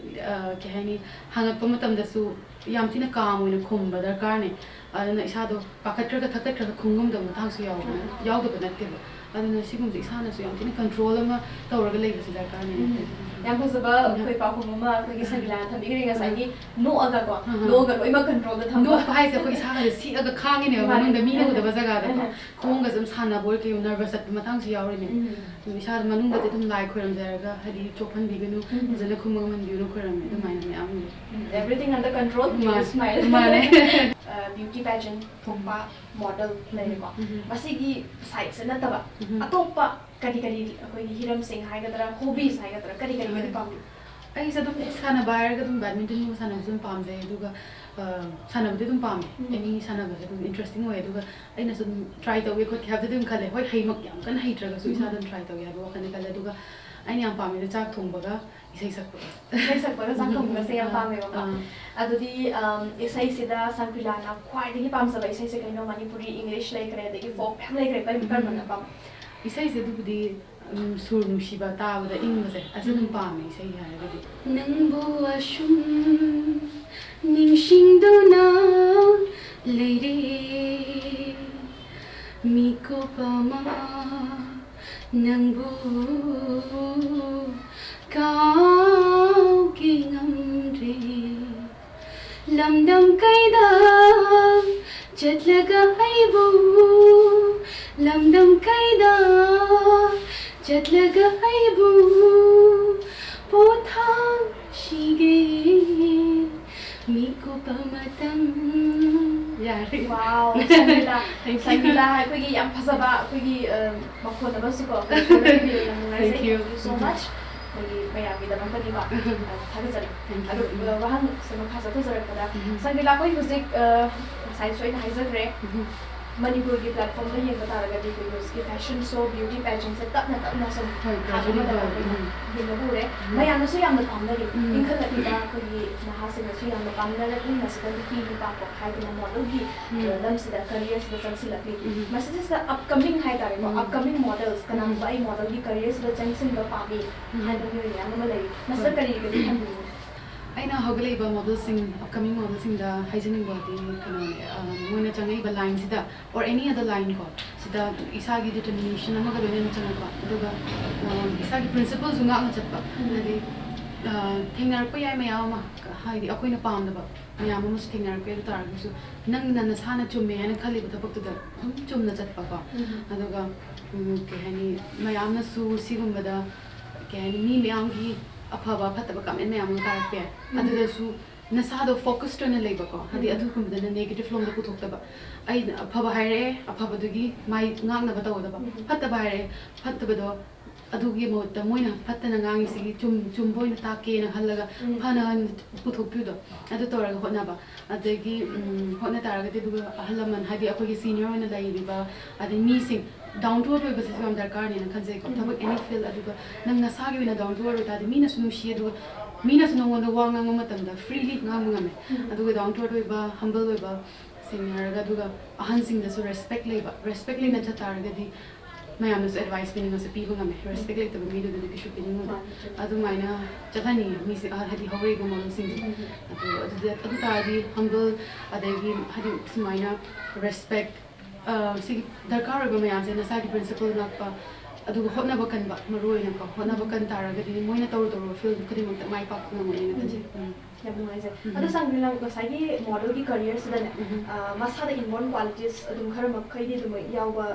ꯑ, ꯀꯩ ꯍꯥꯏꯅꯤ, ꯍꯪꯉꯛꯄ ꯃꯇꯝꯗꯁꯨ ꯌꯥꯝ ꯊꯤꯅ calm ꯑꯣꯏꯅ ꯈꯨꯝꯕ ꯗꯔꯀꯥꯔꯅꯦ꯫ ꯑꯗꯨꯅ ꯏꯁꯥꯗꯣ ꯄꯥꯈꯠꯈ꯭ꯔꯒ ꯊꯛꯀꯠꯈ꯭ꯔꯒ ꯈꯨꯝ ꯉꯝꯗꯕ ꯃꯇꯥꯡꯁꯨ ꯌꯥꯎꯕ ꯌꯥꯎꯗꯕ ꯅꯠꯇꯦꯕ꯫ ꯑꯗꯨꯅ ꯁꯤꯒꯨꯝꯕꯁꯦ ꯏꯁꯥꯅꯁꯨ ꯌꯥꯝ ꯊꯤꯅ control ꯑꯃ ꯇꯧꯔꯒ ꯂꯩꯕꯁꯦ ꯗꯔꯀꯥꯔꯅꯦꯅ ꯎꯝ. ꯈꯜꯂꯦ꯫ ꯌꯥꯝ ꯐꯖꯕ ꯑꯩꯈꯣꯏ ꯄꯥꯎꯈꯨꯝ ꯑꯃ ꯑꯩꯈꯣꯏꯒꯤ ꯁꯪꯒꯤꯂꯥꯅ ꯊꯝꯕꯤꯈ꯭ꯔꯦ ꯉꯁꯥꯏꯒꯤ ꯅꯣꯛꯑꯒꯀꯣ, ꯑꯍꯥ. ꯅꯣꯛꯑꯒ ꯂꯣꯏꯅꯃꯛ controlꯗ ꯊꯝꯕ꯫ ꯅꯣꯛꯄ ꯍꯥꯏꯁꯦ ꯑꯩꯈꯣꯏ ꯏꯁꯥꯒꯁꯦ ꯁꯤꯛꯑꯒ ꯈꯥꯡꯉꯤꯅꯦꯕ ꯃꯥꯅꯦ. ꯃꯅꯨꯡꯗ ꯃꯤꯅ ꯎꯗꯕ ꯖꯒꯥꯗꯀꯣ꯫ ꯑꯍꯥ. ꯈꯣꯡꯒꯁꯦ ꯑꯗꯨꯝ ꯁꯥꯟꯅꯕ ꯑꯣꯏꯔ ꯀꯩꯑꯣꯏ nervous ꯆꯠꯄ ꯃꯇꯥꯡꯁꯨ ꯌꯥꯎꯔꯤꯅꯦ꯫ ꯎꯝ. ꯑꯗꯨꯝ ꯏꯁꯥꯗ ꯃꯅꯨꯡꯗꯗꯤ ꯑꯗꯨꯝ ꯂꯥꯏ ꯈꯣꯏꯔꯝꯖꯔꯒ ꯍꯥꯏꯗꯤ ꯆꯣꯞꯍꯟꯕꯤꯒꯅꯨ, ꯎꯝ. ꯐꯖꯅ ꯈꯨꯝꯕ ꯉꯝꯍꯟꯕꯤꯒꯅꯨ ꯈꯣꯏꯔꯝꯃꯦ꯫ ꯑꯗꯨꯃꯥꯏꯅ ꯃꯌꯥꯝ ꯂꯩ꯫ ꯎꯝ, everything under control, ꯃꯥꯅꯦ. smile. ꯃꯥꯅꯦ. ꯑ, beauty pageant ꯊꯣꯛꯄ ꯃꯣꯗꯦꯜ ꯂꯩꯔꯦꯀꯣ꯫ ꯎꯝ꯫ ꯃꯁꯤꯒꯤ ꯁꯥꯏꯠꯁꯦ ꯅꯠꯇꯕ ꯎꯝ꯫ ꯑꯇꯣꯞꯄ ꯀꯔꯤ ꯀꯔꯤ ꯑꯩꯈꯣꯏꯒꯤ ꯍꯤꯔꯝꯁꯤꯡ ꯍꯥꯏꯒꯗ꯭ꯔꯥ, ꯍꯣꯕꯤꯁ ꯍꯥꯏꯒꯗ꯭ꯔꯥ, ꯀꯔꯤ ꯀꯔꯤꯒꯗꯤ ꯍꯣꯏ꯫ ꯄꯥꯝꯕꯤ? ꯑꯩꯁꯦ ꯑꯗꯨꯝ ꯁꯥꯟꯅꯕ ꯍꯥꯏꯔꯒ ꯑꯗꯨꯝ ꯕꯦꯗꯃꯤꯟꯇꯟꯒꯨꯝꯕ ꯁꯥꯟꯅꯕꯁꯨ ꯑꯗꯨꯝ ꯄꯥꯝꯖꯩ, ꯑꯗꯨꯒ ꯑ, ꯁꯥꯟꯅꯕꯗꯤ ꯑꯗꯨꯝ ꯄꯥꯝꯃꯦ꯫ ꯎꯝ꯫ ꯑꯦꯅꯤ ꯁꯥꯟꯅꯕꯁꯦ ꯑꯗꯨꯝ ꯏꯟꯇꯔꯦꯁꯇꯤꯡ ꯑꯣꯏ, ꯑꯗꯨꯒ ꯑꯩꯅꯁꯨ ꯑꯗꯨꯝ ꯇ꯭ꯔꯥꯏ ꯇꯧꯒꯦ ꯈꯣꯠꯀꯦ ꯍꯥꯏꯕꯗꯤ ꯑꯗꯨꯝ ꯈꯜꯂꯦ꯫ ꯍꯣꯏ, ꯍꯩꯃꯛ ꯌꯥꯝ ꯀꯟꯅ ꯍꯩꯇ꯭ꯔꯒꯁꯨ ꯏꯁꯥ ꯑꯗꯨꯝ ꯇ꯭ꯔꯥꯏ ꯇꯧꯒꯦ ꯍꯥꯏꯕ ꯋꯥꯈꯜꯗꯤ ꯈꯜꯂꯦ꯫ ꯑꯗꯨꯒ ꯑꯩꯅ ꯌꯥꯝ ꯄꯥꯝꯃꯤꯁꯦ ꯆꯥꯛ ꯊꯣꯡꯕꯒ ꯏꯁꯩ ꯁꯛꯄꯒ꯫ ꯏꯁꯩ ꯁꯛꯄꯒ ꯆꯥꯛ ꯊꯣꯡꯕꯒꯁꯦ ꯌꯥꯝ ꯑꯥ, ꯄꯥꯝꯃꯦꯕꯀꯣ꯫ ꯑꯥ꯫ ꯑꯗꯨꯗꯤ ꯑꯝ, ꯏꯁꯩꯁꯤꯗ ꯁꯪꯀ꯭ꯔꯤꯂꯥꯅ ꯈ꯭ꯋꯥꯏꯗꯒꯤ ꯄꯥꯝꯖꯕ ꯏꯁꯩꯁꯦ ꯀꯩꯅꯣ? ꯃꯅꯤꯄꯨꯔꯤ, ꯏꯪꯂꯤꯁ ꯂꯩꯈ꯭ꯔꯦ, ꯑꯗꯒꯤ ꯐꯣꯛ ꯃꯌꯥꯝ ꯂꯩꯈ꯭ꯔꯦ, ꯀꯔꯝ- ꯀꯔꯝꯕꯅ ꯄꯥꯝ? ꯏꯁꯩꯁꯦ ꯑꯗꯨꯕꯨꯗꯤ ꯎꯝ, ꯁꯨꯔ ꯅꯨꯡꯁꯤꯕ ꯇꯥꯕꯗ ꯏꯪꯕꯁꯦ ꯑꯁꯤ ꯑꯗꯨꯝ ꯄꯥꯝꯃꯦ, ꯏꯁꯩ ꯍꯥꯏꯔꯒꯗꯤ꯫ ꯅꯪꯕꯨ ꯑꯁꯨꯝ ꯅꯤꯡꯁꯤꯡꯗꯨꯅ ꯂꯩꯔꯦ, ꯃꯤꯀꯨꯞ ꯑꯃ ꯅꯪꯕꯨ ꯀꯥꯎꯒꯦ ꯉꯝꯗ꯭ꯔꯦ꯫ ꯂꯝꯗꯝ ꯀꯩꯗ ꯆꯠꯂꯒ ꯑꯩꯕꯨ, ꯂꯝꯗꯝ ꯀꯩꯗ ꯆꯠꯂꯒ ꯑꯩꯕꯨ ꯄꯣꯊꯥꯁꯤꯒꯦ, ꯃꯤꯀꯨꯞ ꯑꯃꯇꯪ꯫ ꯌꯥꯔꯦ꯫ Wow, ꯁꯪꯒꯤꯂꯥ, Thank you. ꯁꯪꯒꯤꯂꯥ ꯑꯩꯈꯣꯏꯒꯤ ꯌꯥꯝ ꯐꯖꯕ ꯑꯩꯈꯣꯏꯒꯤ ꯑ, ꯃꯈꯣꯟ ꯑꯃꯁꯨꯀꯣ ꯑꯩꯈꯣꯏ ꯁꯣꯔ ꯄꯤꯕꯤꯔꯦ, ꯌꯥꯝ ꯅꯨꯡꯉꯥꯏꯖꯩ꯫ Thank you. Thank you so much. ꯑꯩꯈꯣꯏꯒꯤ ꯃꯌꯥꯝꯒꯤꯗꯃꯛꯇꯅꯤꯀꯣ꯫ ꯑ, ꯊꯥꯒꯠꯆꯔꯤ꯫ Thank you. ꯑꯗꯨ ꯑ, ꯋꯥꯍꯪꯁꯦ ꯃꯈꯥ ꯆꯠꯊꯖꯔꯛꯄꯗ ꯎꯝ꯫ ꯁꯪꯒꯤꯂꯥ, ꯑꯩꯈꯣꯏ ꯍꯧꯖꯤꯛ ꯑ, ꯉꯁꯥꯏꯁꯨ ꯑꯩꯅ ꯍꯥꯏꯖꯈ꯭ꯔꯦ, ꯎꯝ꯫ ꯃꯅꯤꯄꯨꯔꯒꯤ ꯄ꯭ꯂꯦꯠꯐꯣꯝꯗ ꯌꯦꯡꯕ ꯇꯥꯔꯒꯗꯤ ꯑꯩꯈꯣꯏ ꯍꯧꯖꯤꯛꯀꯤ ꯐꯦꯁꯟ ꯁꯣ, ꯕ꯭ꯌꯨꯇꯤ ꯄꯦꯖꯦꯟꯁꯦ ꯇꯞꯅ ꯇꯞꯅ ꯁꯨꯝ ꯍꯣꯏ, ꯊꯥꯡꯒꯠꯂꯒ gradually ꯑꯩꯈꯣꯏꯅ ꯎꯝ꯫ ꯌꯦꯡꯕ ꯎꯔꯦ꯫ ꯎꯝ꯫ ꯃꯌꯥꯝꯅꯁꯨ ꯌꯥꯝꯅ ꯄꯥꯝꯅꯔꯤ, ꯎꯝ꯫ ꯏꯟꯈꯠꯂꯛꯂꯤꯕ ꯑꯩꯈꯣꯏꯒꯤ ꯅꯍꯥꯁꯤꯡꯅꯁꯨ ꯌꯥꯝꯅ ꯄꯥꯝꯅꯔꯛꯂꯤ꯫ ꯃꯁꯤꯗ ꯅꯨꯄꯤ ꯅꯨꯄꯥ ꯀꯣ ꯈꯥꯏꯗꯅ ꯃꯣꯗꯦꯜꯒꯤ ꯎꯝ꯫ ꯑ, ꯂꯝꯁꯤꯗ, ꯀꯔꯤꯌꯔꯁꯤꯗ ꯆꯪꯁꯤꯜꯂꯛꯂꯤ꯫ ꯎꯝ꯫ ꯃꯁꯤꯗꯩꯁꯤꯗ ꯑꯞꯀꯃꯤꯡ ꯍꯥꯏꯇꯥꯔꯦꯀꯣ, ꯎꯝ꯫ ꯑꯞꯀꯃꯤꯡ ꯃꯣꯗꯦꯜꯁ, ꯀꯅꯥꯒꯨꯝꯕ ꯑꯩ ꯃꯣꯗꯦꯜꯒꯤ ꯀꯔꯤꯌꯔꯁꯤꯗ ꯆꯪꯁꯤꯟꯕ ꯄꯥꯝꯃꯤ ꯎꯝ꯫ ꯍꯥꯏꯕ ꯃꯤꯑꯣꯏ ꯃꯌꯥꯝ ꯑꯃ ꯂꯩꯔꯤ꯫ ꯃꯁꯤꯗ ꯍꯣꯏ꯫ ꯀꯔꯤꯒꯗꯤ ꯊꯝꯕꯤꯅꯤ? ꯑꯩꯅ ꯍꯧꯒꯠꯂꯛꯏꯕ ꯃꯣꯗꯦꯜꯁꯤꯡ, ꯑꯞꯀꯃꯤꯡ ꯃꯣꯗꯦꯜꯁꯤꯡꯗ ꯍꯥꯏꯖꯅꯤꯡꯕꯗꯤ ꯀꯩꯅꯣꯅꯦ, ꯑ, ꯃꯣꯏꯅ ꯆꯪꯉꯛꯏꯕ ꯂꯥꯏꯟꯁꯤꯗ, or any other line ꯀꯣ, ꯁꯤꯗ ꯏꯁꯥꯒꯤ ꯗꯤꯇꯔꯃꯤꯅꯦꯁꯟ ꯑꯃꯒ ꯂꯣꯏꯅꯅ ꯆꯪꯉꯛꯄ, ꯑꯗꯨꯒ, ꯑ, ꯏꯁꯥꯒꯤ ꯄ꯭ꯔꯤꯟꯁꯤꯄꯜꯁꯨ ꯉꯥꯛꯅ ꯆꯠꯄ꯫ ꯎꯝ꯫ ꯍꯥꯏꯗꯤ, ꯑ, ꯊꯦꯡꯅꯔꯛꯄ ꯌꯥꯏ ꯃꯌꯥꯝ ꯑꯃ, ꯍꯥꯏꯗꯤ ꯑꯩꯈꯣꯏꯅ ꯄꯥꯝꯗꯕ ꯃꯌꯥꯝ ꯑꯃꯁꯨ ꯊꯦꯡꯅꯔꯛꯄ ꯌꯥꯏ꯫ ꯑꯗꯨ ꯇꯥꯔꯒꯁꯨ ꯅꯪꯅ ꯅꯁꯥꯅ ꯆꯨꯝꯃꯦ ꯍꯥꯏꯅ ꯈꯜꯂꯤꯕ ꯊꯕꯛꯇꯨꯗ ꯑꯗꯨꯝ ꯆꯨꯝꯅ ꯆꯠꯄꯀꯣ꯫ ꯎꯝ꯫ ꯑꯗꯨꯒ, ꯎꯝ, ꯀꯩ ꯍꯥꯏꯅꯤ, ꯃꯌꯥꯝꯅꯁꯨ ꯁꯤꯒꯨꯝꯕꯗ, ꯀꯩ ꯍꯥꯏꯅꯤ, ꯃꯤ ꯃꯌꯥꯝꯒꯤ ꯑꯐꯕ ꯐꯠꯇꯕ ꯀꯃꯦꯟ ꯃꯌꯥꯝ ꯑꯃ ꯇꯥꯔꯛꯄ ꯌꯥꯏ꯫ ꯎꯝ꯫ ꯑꯗꯨꯗꯁꯨ ꯅꯁꯥꯗꯣ ꯐꯣꯀꯁ ꯑꯣꯏꯅ ꯂꯩꯕꯀꯣ, ꯍꯥꯏꯗꯤ ꯑꯗꯨꯒꯨꯝꯕꯗꯅ ꯅꯦꯒꯦꯇꯤꯚ ꯂꯣꯝꯗ ꯄꯨꯊꯣꯛꯇꯕ꯫ ꯑꯩꯅ ꯑꯐꯕ ꯍꯥꯏꯔꯛꯑꯦ, ꯑꯐꯕꯗꯨꯒꯤ ꯃꯥꯏ ꯉꯥꯛꯅꯕ ꯇꯧꯒꯗꯕ꯫ ꯐꯠꯇꯕ ꯍꯥꯏꯔꯛꯑꯦ, ꯐꯠꯇꯕꯗꯣ ꯑꯗꯨꯒꯤ ꯃꯍꯨꯠꯇ ꯃꯣꯏꯅ ꯐꯠꯇꯅ ꯉꯥꯡꯉꯤꯁꯤꯒꯤ ꯆꯨꯝ ꯆꯨꯝꯕ ꯑꯣꯏꯅ ꯇꯥꯛꯀꯦꯅ ꯈꯜꯂꯒ ꯐꯅ ꯄꯨꯊꯣꯛꯄꯤꯕꯗꯣ, ꯑꯗꯨ ꯇꯧꯔꯒ ꯍꯣꯠꯅꯕ꯫ ꯑꯗꯒꯤ ꯎꯝ, ꯍꯣꯠꯅ ꯇꯥꯔꯒꯗꯤ, ꯑꯗꯨꯒ ꯑꯍꯜ ꯂꯃꯟ, ꯍꯥꯏꯗꯤ ꯑꯩꯈꯣꯏꯒꯤ ꯁꯤꯅꯤꯌꯔ ꯑꯣꯏꯅ ꯂꯩꯔꯤꯕ, ꯑꯗꯩ ꯃꯤꯁꯤꯡ, ꯗꯥꯎꯟ ꯇꯨ ꯑꯔꯠ ꯑꯣꯏꯕꯁꯤꯁꯨ ꯌꯥꯝ ꯗꯔꯀꯥꯔꯅꯦꯅ ꯈꯟꯖꯩꯀꯣ꯫ ꯊꯕꯛ ꯑꯦꯅꯤ ꯐꯤꯜ, ꯑꯗꯨꯒ ꯅꯪ ꯅꯁꯥꯒꯤ ꯑꯣꯏꯅ ꯗꯥꯎꯟ ꯇꯨ ꯑꯔꯠ ꯑꯣꯏꯇꯥꯔꯗꯤ ꯃꯤꯅꯁꯨ ꯅꯨꯡꯁꯤ, ꯑꯗꯨꯒ ꯃꯤꯅꯁꯨ ꯅꯉꯣꯟꯗ ꯋꯥ ꯉꯥꯡꯕ ꯃꯇꯝꯗ ꯐ꯭ꯔꯤꯂꯤ ꯉꯥꯡꯕ ꯉꯝꯃꯦ꯫ ꯑꯗꯨꯒ ꯗꯥꯎꯟ ꯇꯨ ꯑꯔꯠ ꯑꯣꯏꯕ, ꯍꯝꯕꯜ ꯑꯣꯏꯕ, ꯁꯦꯡꯅ ꯍꯥꯏꯔꯒ, ꯑꯗꯨꯒ ꯑꯍꯟꯁꯤꯡꯗꯁꯨ ꯔꯦꯁꯄꯦꯛ ꯂꯩꯕ, ꯔꯦꯁꯄꯦꯛ ꯂꯩꯅ ꯆꯠ ꯇꯥꯔꯒꯗꯤ ꯃꯌꯥꯝꯅꯁꯨ ꯑꯦꯗꯚꯥꯏꯁ ꯄꯤꯅꯤꯡꯉꯁꯨ ꯄꯤꯕ ꯉꯝꯃꯦ꯫ ꯔꯦꯁꯄꯦꯛ ꯂꯩꯇꯕ ꯃꯤꯗꯨꯗꯗꯤ ꯀꯩꯁꯨ ꯄꯤꯅꯤꯡꯉꯨꯗꯦ꯫ ꯑꯗꯨꯃꯥꯏꯅ ꯆꯠꯍꯟꯅꯤꯡꯉꯦ ꯃꯤꯁꯦ, ꯑ, ꯍꯥꯏꯗꯤ ꯍꯧꯔꯛꯏꯕ ꯃꯣꯗꯦꯜꯁꯤꯡꯁꯦ꯫ ꯑꯗꯨ, ꯑꯗꯨꯗꯤ, ꯑꯗꯨ ꯇꯥꯔꯗꯤ ꯍꯝꯕꯜ, ꯑꯗꯒꯤ ꯍꯥꯏꯗꯤ ꯁꯨꯃꯥꯏꯅ ꯔꯦꯁꯄꯦꯛ, ꯑ, ꯁꯤꯒꯤ ꯗꯔꯀꯥꯔ ꯑꯣꯏꯕ ꯃꯌꯥꯝꯁꯦ, ꯅꯁꯥꯒꯤ ꯄ꯭ꯔꯤꯟꯁꯤꯄꯜ ꯉꯥꯛꯄ, ꯑꯗꯨꯒ ꯍꯣꯠꯅꯕ ꯀꯟꯕ, ꯃꯔꯨ ꯑꯣꯏꯅꯀꯣ, ꯍꯣꯠꯅꯕ ꯀꯟ ꯇꯥꯔꯒꯗꯤ ꯃꯣꯏꯅ ꯇꯧꯔꯨ ꯇꯧꯔꯨꯕ ꯐꯤꯜ ꯈꯨꯗꯤꯡꯃꯛꯇ ꯃꯥꯏ ꯄꯥꯛꯄ ꯉꯝꯒꯅꯤꯅ ꯈꯟꯖꯩ꯫ ꯎꯝ꯫ ꯌꯥꯝ ꯅꯨꯡꯉꯥꯏꯖꯩ꯫ ꯎꯝ꯫ ꯑꯗꯣ ꯁꯥꯡꯕꯤ, ꯅꯪ ꯉꯁꯥꯏꯒꯤ ꯃꯣꯗꯦꯜꯒꯤ ꯀꯔꯤꯌꯔꯁꯤꯗꯅꯦ, ꯎꯝ꯫ ꯑ, ꯃꯁꯥꯗ ꯏꯟꯕꯣꯔꯟ ꯀ꯭ꯋꯥꯂꯤꯇꯤꯁ ꯑꯗꯨꯝ ꯈꯔ ꯃꯈꯩꯗꯤ ꯑꯗꯨꯝ ꯌꯥꯎꯕ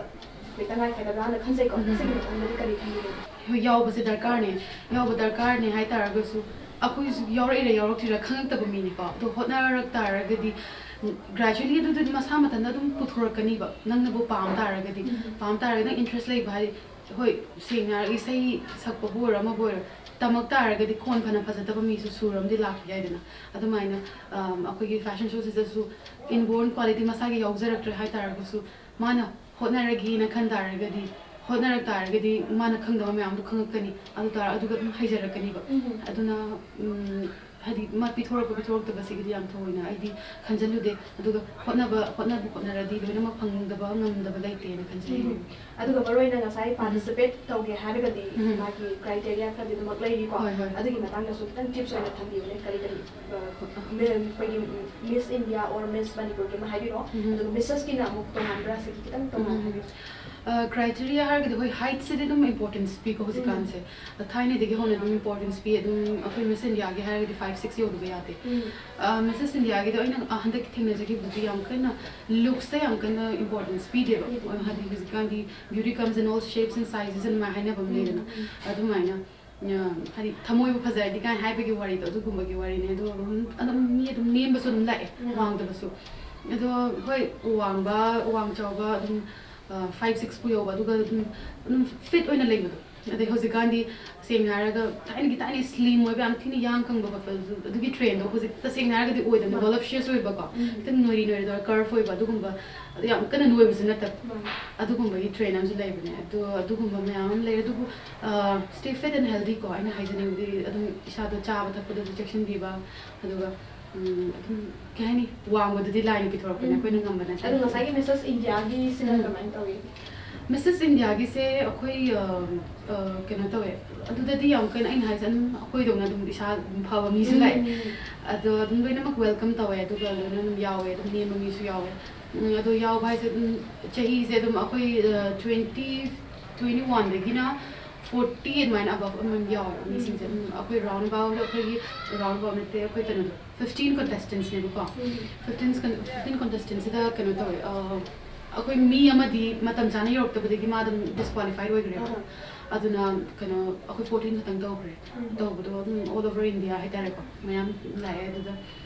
ꯍꯦꯛꯇ ꯉꯥꯏ ꯐꯒꯗ꯭ꯔꯥꯅ ꯈꯟꯖꯩꯀꯣ꯫ ꯎꯝ꯫ ꯁꯤꯒꯤ ꯃꯇꯥꯡꯗꯗꯤ ꯀꯔꯤ ꯈꯟꯕꯤꯒꯦ? ꯍꯣꯏ, ꯌꯥꯎꯕꯁꯦ ꯗꯔꯀꯥꯔꯅꯦ꯫ ꯌꯥꯎꯕ ꯗꯔꯀꯥꯔꯅꯦ ꯍꯥꯏ ꯇꯥꯔꯒꯁꯨ, ꯑꯩꯈꯣꯏꯁꯨ ꯌꯥꯎꯔꯛꯏꯔꯥ ꯌꯥꯎꯔꯛꯇ꯭ꯔꯤꯔꯥ ꯈꯪꯉꯛꯇꯕ ꯃꯤꯅꯤꯀꯣ꯫ ꯑꯗꯣ ꯍꯣꯠꯅꯔꯛ ꯇꯥꯔꯒꯗꯤ, ꯒ꯭ꯔꯦꯖꯨꯋꯦꯂꯤ ꯑꯗꯨꯗꯨꯗꯤ ꯃꯁꯥ ꯃꯊꯟꯇ ꯑꯗꯨꯝ ꯄꯨꯊꯣꯔꯛꯀꯅꯤꯕ, ꯅꯪꯅꯕꯨ ꯄꯥꯝ ꯇꯥꯔꯒꯗꯤ꯫ ꯎꯝ꯫ ꯄꯥꯝ ꯇꯥꯔꯒꯗꯤ, ꯅꯪ ꯏꯟꯇꯔꯦꯁ ꯂꯩꯕ ꯍꯥꯏꯗꯤ, ꯍꯣꯏ, ꯁꯦꯡꯅ ꯍꯥꯏꯔꯒ ꯏꯁꯩ ꯁꯛꯄꯕꯨ ꯑꯣꯏꯔꯣ, ꯑꯃꯕꯨ ꯑꯣꯏꯔꯣ, ꯇꯝꯃꯛ ꯇꯥꯔꯒꯗꯤ ꯈꯣꯟ ꯐꯅ ꯐꯖꯗꯕ ꯃꯤꯁꯨ ꯁꯨꯔ ꯑꯃꯗꯤ ꯂꯥꯛꯄ ꯌꯥꯏꯗꯅ꯫ ꯑꯗꯨꯃꯥꯏꯅ, ꯑꯝ, ꯑꯩꯈꯣꯏꯒꯤ ꯐꯦꯁꯟ ꯁꯣꯁꯤꯗꯁꯨ ꯏꯟꯕꯣꯔꯟ ꯀ꯭ꯋꯥꯂꯤꯇꯤ ꯃꯁꯥꯒꯤ ꯌꯥꯎꯖꯔꯛꯇ꯭ꯔꯦ ꯍꯥꯏ ꯇꯥꯔꯒꯁꯨ, ꯃꯥꯅ ꯍꯣꯠꯅꯔꯒꯦꯅ ꯈꯟ ꯇꯥꯔꯒꯗꯤ, ꯍꯣꯠꯅꯔꯛ ꯇꯥꯔꯒꯗꯤ ꯃꯥꯅ ꯈꯪꯗꯕ ꯃꯌꯥꯝꯗꯣ ꯈꯪꯉꯛꯀꯅꯤ꯫ ꯑꯗꯨ ꯇꯥꯔ-, ꯑꯗꯨꯒ ꯑꯗꯨꯝ ꯍꯩꯖꯔꯛꯀꯅꯤꯕ꯫ ꯎꯝ꯫ ꯑꯗꯨꯅ, ꯎꯝ, ꯍꯥꯏꯗꯤ ꯃꯥ ꯄꯤꯊꯣꯔꯛꯄ ꯄꯤꯊꯣꯔꯛꯇꯕꯁꯤꯒꯤꯗꯤ ꯌꯥꯝ ꯊꯣꯏꯅ ꯑꯩꯗꯤ ꯈꯟꯖꯜꯂꯨꯗꯦ꯫ ꯑꯗꯨꯒ ꯍꯣꯠꯅꯕ, ꯍꯣꯠꯅꯕꯨ ꯍꯣꯠꯅꯔꯗꯤ ꯂꯣꯏꯅꯃꯛ ꯐꯪꯗꯕ ꯉꯝꯗꯕ ꯂꯩꯇꯦꯅ ꯈꯟꯖꯩ꯫ ꯎꯝ꯫ ꯑꯗꯨꯒ ꯃꯔꯨꯑꯣꯏꯅ ꯉꯁꯥꯏ ꯎꯝ꯫ ꯄꯥꯔꯇꯤꯁꯤꯄꯦꯠ ꯇꯧꯒꯦ ꯍꯥꯏꯔꯒꯗꯤ ꯎꯝ꯫ ꯃꯥꯒꯤ ꯀ꯭ꯔꯥꯏꯇꯦꯔꯤꯌꯥ ꯈꯔꯗꯤ ꯑꯗꯨꯃꯛ ꯂꯩꯔꯤꯀꯣ꯫ ꯍꯣꯏ, ꯍꯣꯏ꯫ ꯑꯗꯨꯒꯤ ꯃꯇꯥꯡꯗꯁꯨ ꯈꯤꯇꯪ ꯇꯤꯞꯁ ꯑꯣꯏꯅ ꯊꯝꯕꯤꯌꯨꯅꯦ꯫ ꯀꯔꯤ ꯀꯔꯤ, ꯑ, ꯃꯤ-, ꯑꯩꯈꯣꯏꯒꯤ ꯃꯤꯁ ꯏꯟꯗꯤꯌꯥ ꯑꯣꯔ ꯃꯤꯁ ꯃꯅꯤꯄꯨꯔꯒꯤ ꯑꯃ ꯍꯥꯏꯕꯤꯔꯣ꯫ ꯎꯝ꯫ ꯑꯗꯨꯒ ꯃꯤꯁꯦꯁꯀꯤꯅ ꯑꯃꯨꯛ ꯇꯣꯉꯥꯟꯕ꯭ꯔꯥ? ꯁꯤꯒꯤ ꯈꯤꯇꯪ ꯇꯣꯉꯥꯟꯅ ꯎꯝ꯫ ꯍꯥꯏꯕꯤꯌꯨ꯫ ꯑ, ꯀ꯭ꯔꯥꯏꯇꯦꯔꯤꯌꯥ ꯍꯥꯏꯔꯒꯗꯤ, ꯍꯣꯏ, ꯍꯥꯏꯠꯁꯤꯗꯤ ꯑꯗꯨꯝ ꯏꯝꯄꯣꯔꯇꯦꯟꯁ ꯄꯤꯀꯣ ꯍꯧꯖꯤꯛꯀꯥꯟꯁꯦ꯫ ꯎꯝ꯫ ꯊꯥꯏꯅꯗꯒꯤ ꯍꯧꯅ ꯑꯗꯨꯝ ꯏꯝꯄꯣꯔꯇꯦꯟꯁ ꯄꯤ꯫ ꯑꯗꯨꯝ ꯑꯩꯈꯣꯏ ꯃꯤꯁ ꯏꯟꯗꯤꯌꯥꯒꯤ ꯍꯥꯏꯔꯒꯗꯤ ꯐꯥꯏꯚ ꯁꯤꯛꯁ ꯌꯧꯗꯕ ꯌꯥꯗꯦ꯫ ꯎꯝ꯫ ꯑ, ꯃꯤꯁꯦꯁ ꯏꯟꯗꯤꯌꯥꯒꯤꯗ ꯑꯩꯅ, ꯑ, ꯍꯟꯗꯛ ꯊꯦꯡꯅꯖꯈꯤꯕꯗꯨꯗꯤ ꯌꯥꯝ ꯀꯟꯅ ꯂꯨꯛꯁꯇ ꯌꯥꯝ ꯀꯟꯅ ꯏꯝꯄꯣꯔꯇꯦꯟꯁ ꯄꯤꯗꯦꯕ꯫ ꯄꯤꯗꯦ꯫ ꯍꯥꯏꯗꯤ ꯍꯧꯖꯤꯛꯀꯥꯟꯗꯤ beauty comes in all shapes and sizes ꯑꯗꯨꯃꯥꯏꯅ ꯍꯥꯏꯅꯕ ꯑꯃ ꯂꯩꯗꯅ꯫ ꯎꯝ, ꯎꯝ꯫ ꯑꯗꯨꯃꯥꯏꯅ ꯑ, ꯍꯥꯏꯗꯤ ꯊꯃꯣꯏꯕꯨ ꯐꯖꯔꯗꯤ ꯀꯥꯏꯅ ꯍꯥꯏꯕꯒꯤ ꯋꯥꯔꯤꯗꯣ, ꯑꯗꯨꯒꯨꯝꯕꯒꯤ ꯋꯥꯔꯤꯅꯤ꯫ ꯑꯗꯣ ꯑꯗꯨꯝ, ꯑꯗꯨꯝ ꯃꯤ ꯑꯗꯨꯝ ꯅꯦꯝꯕꯁꯨ ꯑꯗꯨꯝ ꯂꯥꯛꯑꯦ, ꯎꯝ꯫ ꯋꯥꯡꯗꯕꯁꯨ꯫ ꯑꯗꯣ ꯍꯣꯏ, ꯋꯥꯡꯕ, ꯋꯥꯡ ꯆꯥꯎꯕ, ꯑꯗꯨꯝ, ꯑ, ꯐꯥꯏꯚ ꯁꯤꯛꯁ ꯄꯨ ꯌꯧꯕ, ꯑꯗꯨꯒ ꯑꯗꯨꯝ, ꯑꯗꯨꯝ ꯐꯤꯠ ꯑꯣꯏꯅ ꯂꯩꯕꯗꯣ꯫ ꯑꯗꯩ ꯍꯧꯖꯤꯛꯀꯥꯟꯗꯤ ꯁꯦꯡꯅ ꯍꯥꯏꯔꯒ ꯊꯥꯏꯅꯒꯤ, ꯊꯥꯏꯅ ꯁ꯭ꯂꯤꯝ ꯑꯣꯏꯕ, ꯌꯥꯝ ꯊꯤꯅ ꯌꯥꯡ ꯀꯪꯕ ꯈꯣꯠꯄ, ꯑꯗꯨ, ꯑꯗꯨꯒꯤ ꯇ꯭ꯔꯦꯟꯗꯣ ꯍꯧꯖꯤꯛ ꯇꯁꯦꯡꯅ ꯍꯥꯏꯔꯒꯗꯤ ꯑꯣꯏꯗꯕꯅꯦ꯫ ꯎꯝ꯫ ꯚꯣꯂꯞꯁꯤꯌꯁ ꯑꯣꯏꯕꯀꯣ, ꯎꯝ꯫ ꯈꯤꯇꯪ ꯅꯣꯏꯔꯤ ꯅꯣꯏꯔꯤ ꯇꯧꯔꯒ ꯀꯔꯚ ꯑꯣꯏꯕ, ꯑꯗꯨꯒꯨꯝꯕ, ꯑꯗꯨ ꯌꯥꯝ ꯀꯟꯅ ꯅꯣꯏꯕꯁꯨ ꯅꯠꯇꯕ꯫ ꯎꯝ꯫ ꯑꯗꯨꯒꯨꯝꯕꯒꯤ ꯇ꯭ꯔꯦꯟ ꯑꯃꯁꯨ ꯂꯩꯕꯅꯦ꯫ ꯑꯗꯣ ꯑꯗꯨꯒꯨꯝꯕ ꯃꯌꯥꯝ ꯑꯃ ꯂꯩꯔꯦ꯫ ꯑꯗꯨꯕꯨ, ꯑ, stay fit and healthy ꯀꯣ, ꯑꯩꯅ ꯍꯥꯏꯖꯅꯤꯡꯕꯗꯤ ꯑꯗꯨꯝ ꯏꯁꯥꯗꯣ ꯆꯥꯕ ꯊꯛꯄꯗꯁꯨ ꯆꯦꯛꯁꯤꯟꯕꯤꯕ, ꯑꯗꯨꯒ, ꯎꯝ, ꯑꯗꯨꯝ, ꯀꯩ ꯍꯥꯏꯅꯤ, ꯋꯥꯡꯕꯗꯨꯗꯤ ꯂꯥꯏꯅ ꯄꯤꯊꯣꯔꯛꯄꯅꯦ, ꯎꯝ꯫ ꯑꯩꯈꯣꯏꯅ ꯉꯝꯕ ꯅꯠꯇꯦ꯫ ꯑꯗꯣ ꯉꯁꯥꯏꯒꯤ ꯃꯤꯁꯦꯁ ꯏꯟꯗꯤꯌꯥꯒꯤꯁꯤꯅ ꯎꯝ꯫ ꯀꯃꯥꯏꯅ ꯇꯧꯏ? ꯃꯤꯁꯦꯁ ꯏꯟꯗꯤꯌꯥꯒꯤꯁꯦ ꯑꯩꯈꯣꯏ, ꯑ, ꯑ, ꯀꯩꯅꯣ ꯇꯧꯋꯦ, ꯑꯗꯨꯗꯗꯤ ꯌꯥꯝ ꯀꯟꯅ, ꯑꯩꯅ ꯍꯥꯏꯁꯦ, ꯑꯗꯨꯝ ꯑꯩꯈꯣꯏꯗꯧꯅ ꯑꯗꯨꯝ ꯏꯁꯥ ꯑꯗꯨꯝ ꯐꯕ ꯃꯤꯁꯨ ꯂꯥꯛꯑꯦ꯫ ꯎꯝ꯫ ꯑꯗꯣ ꯑꯗꯨꯝ ꯂꯣꯏꯅꯃꯛ ꯋꯦꯜꯀꯝ ꯇꯧꯋꯦ, ꯑꯗꯨꯒ ꯂꯣꯏꯅ ꯑꯗꯨꯝ ꯌꯥꯎꯋꯦ, ꯑꯗꯨꯝ ꯅꯦꯝꯕ ꯃꯤꯁꯨ ꯌꯥꯎꯋꯦ꯫ ꯎꯝ, ꯑꯗꯣ ꯌꯥꯎꯕ ꯍꯥꯏꯁꯦ ꯑꯗꯨꯝ ꯆꯍꯤꯁꯦ ꯑꯗꯨꯝ ꯑꯩꯈꯣꯏ, ꯑ, twenty, twenty oneꯗꯒꯤꯅ forty ꯑꯗꯨꯃꯥꯏꯅ above ꯑꯃ ꯌꯥꯎꯋꯦ ꯃꯤꯁꯤꯡꯁꯦ꯫ ꯎꯝ꯫ ꯑꯗꯨꯝ ꯑꯩꯈꯣꯏ round about, ꯑꯩꯈꯣꯏꯒꯤ round about ꯅꯠꯇꯦ, ꯑꯩꯈꯣꯏ ꯀꯩꯅꯣꯗꯣ, fifteen contestants ꯅꯦꯕꯀꯣ꯫ ꯎꯝ꯫ Fifteen con-, fifteen contestant ꯁꯤꯗ ꯀꯩꯅꯣ ꯇꯧꯋꯦ, ꯑ, ꯑꯩꯈꯣꯏ ꯃꯤ ꯑꯃꯗꯤ ꯃꯇꯝ ꯆꯥꯅ ꯌꯧꯔꯛꯇꯕꯗꯒꯤ ꯃꯥ ꯑꯗꯨꯝ disqualified ꯑꯣꯏꯈ꯭ꯔꯦꯕ꯫ ꯑꯍ꯫ ꯑꯗꯨꯅ ꯀꯩꯅꯣ, ꯑꯩꯈꯣꯏ fourteen ꯈꯛꯇꯪ ꯇꯧꯈ꯭ꯔꯦ꯫ ꯎꯝ꯫ ꯇꯧꯕꯗꯣ ꯑꯗꯨꯝ all over India ꯍꯥꯏꯇꯥꯔꯦꯀꯣ, ꯃꯌꯥꯝ ꯂꯥꯛꯑꯦ꯫ ꯑꯗꯨꯗ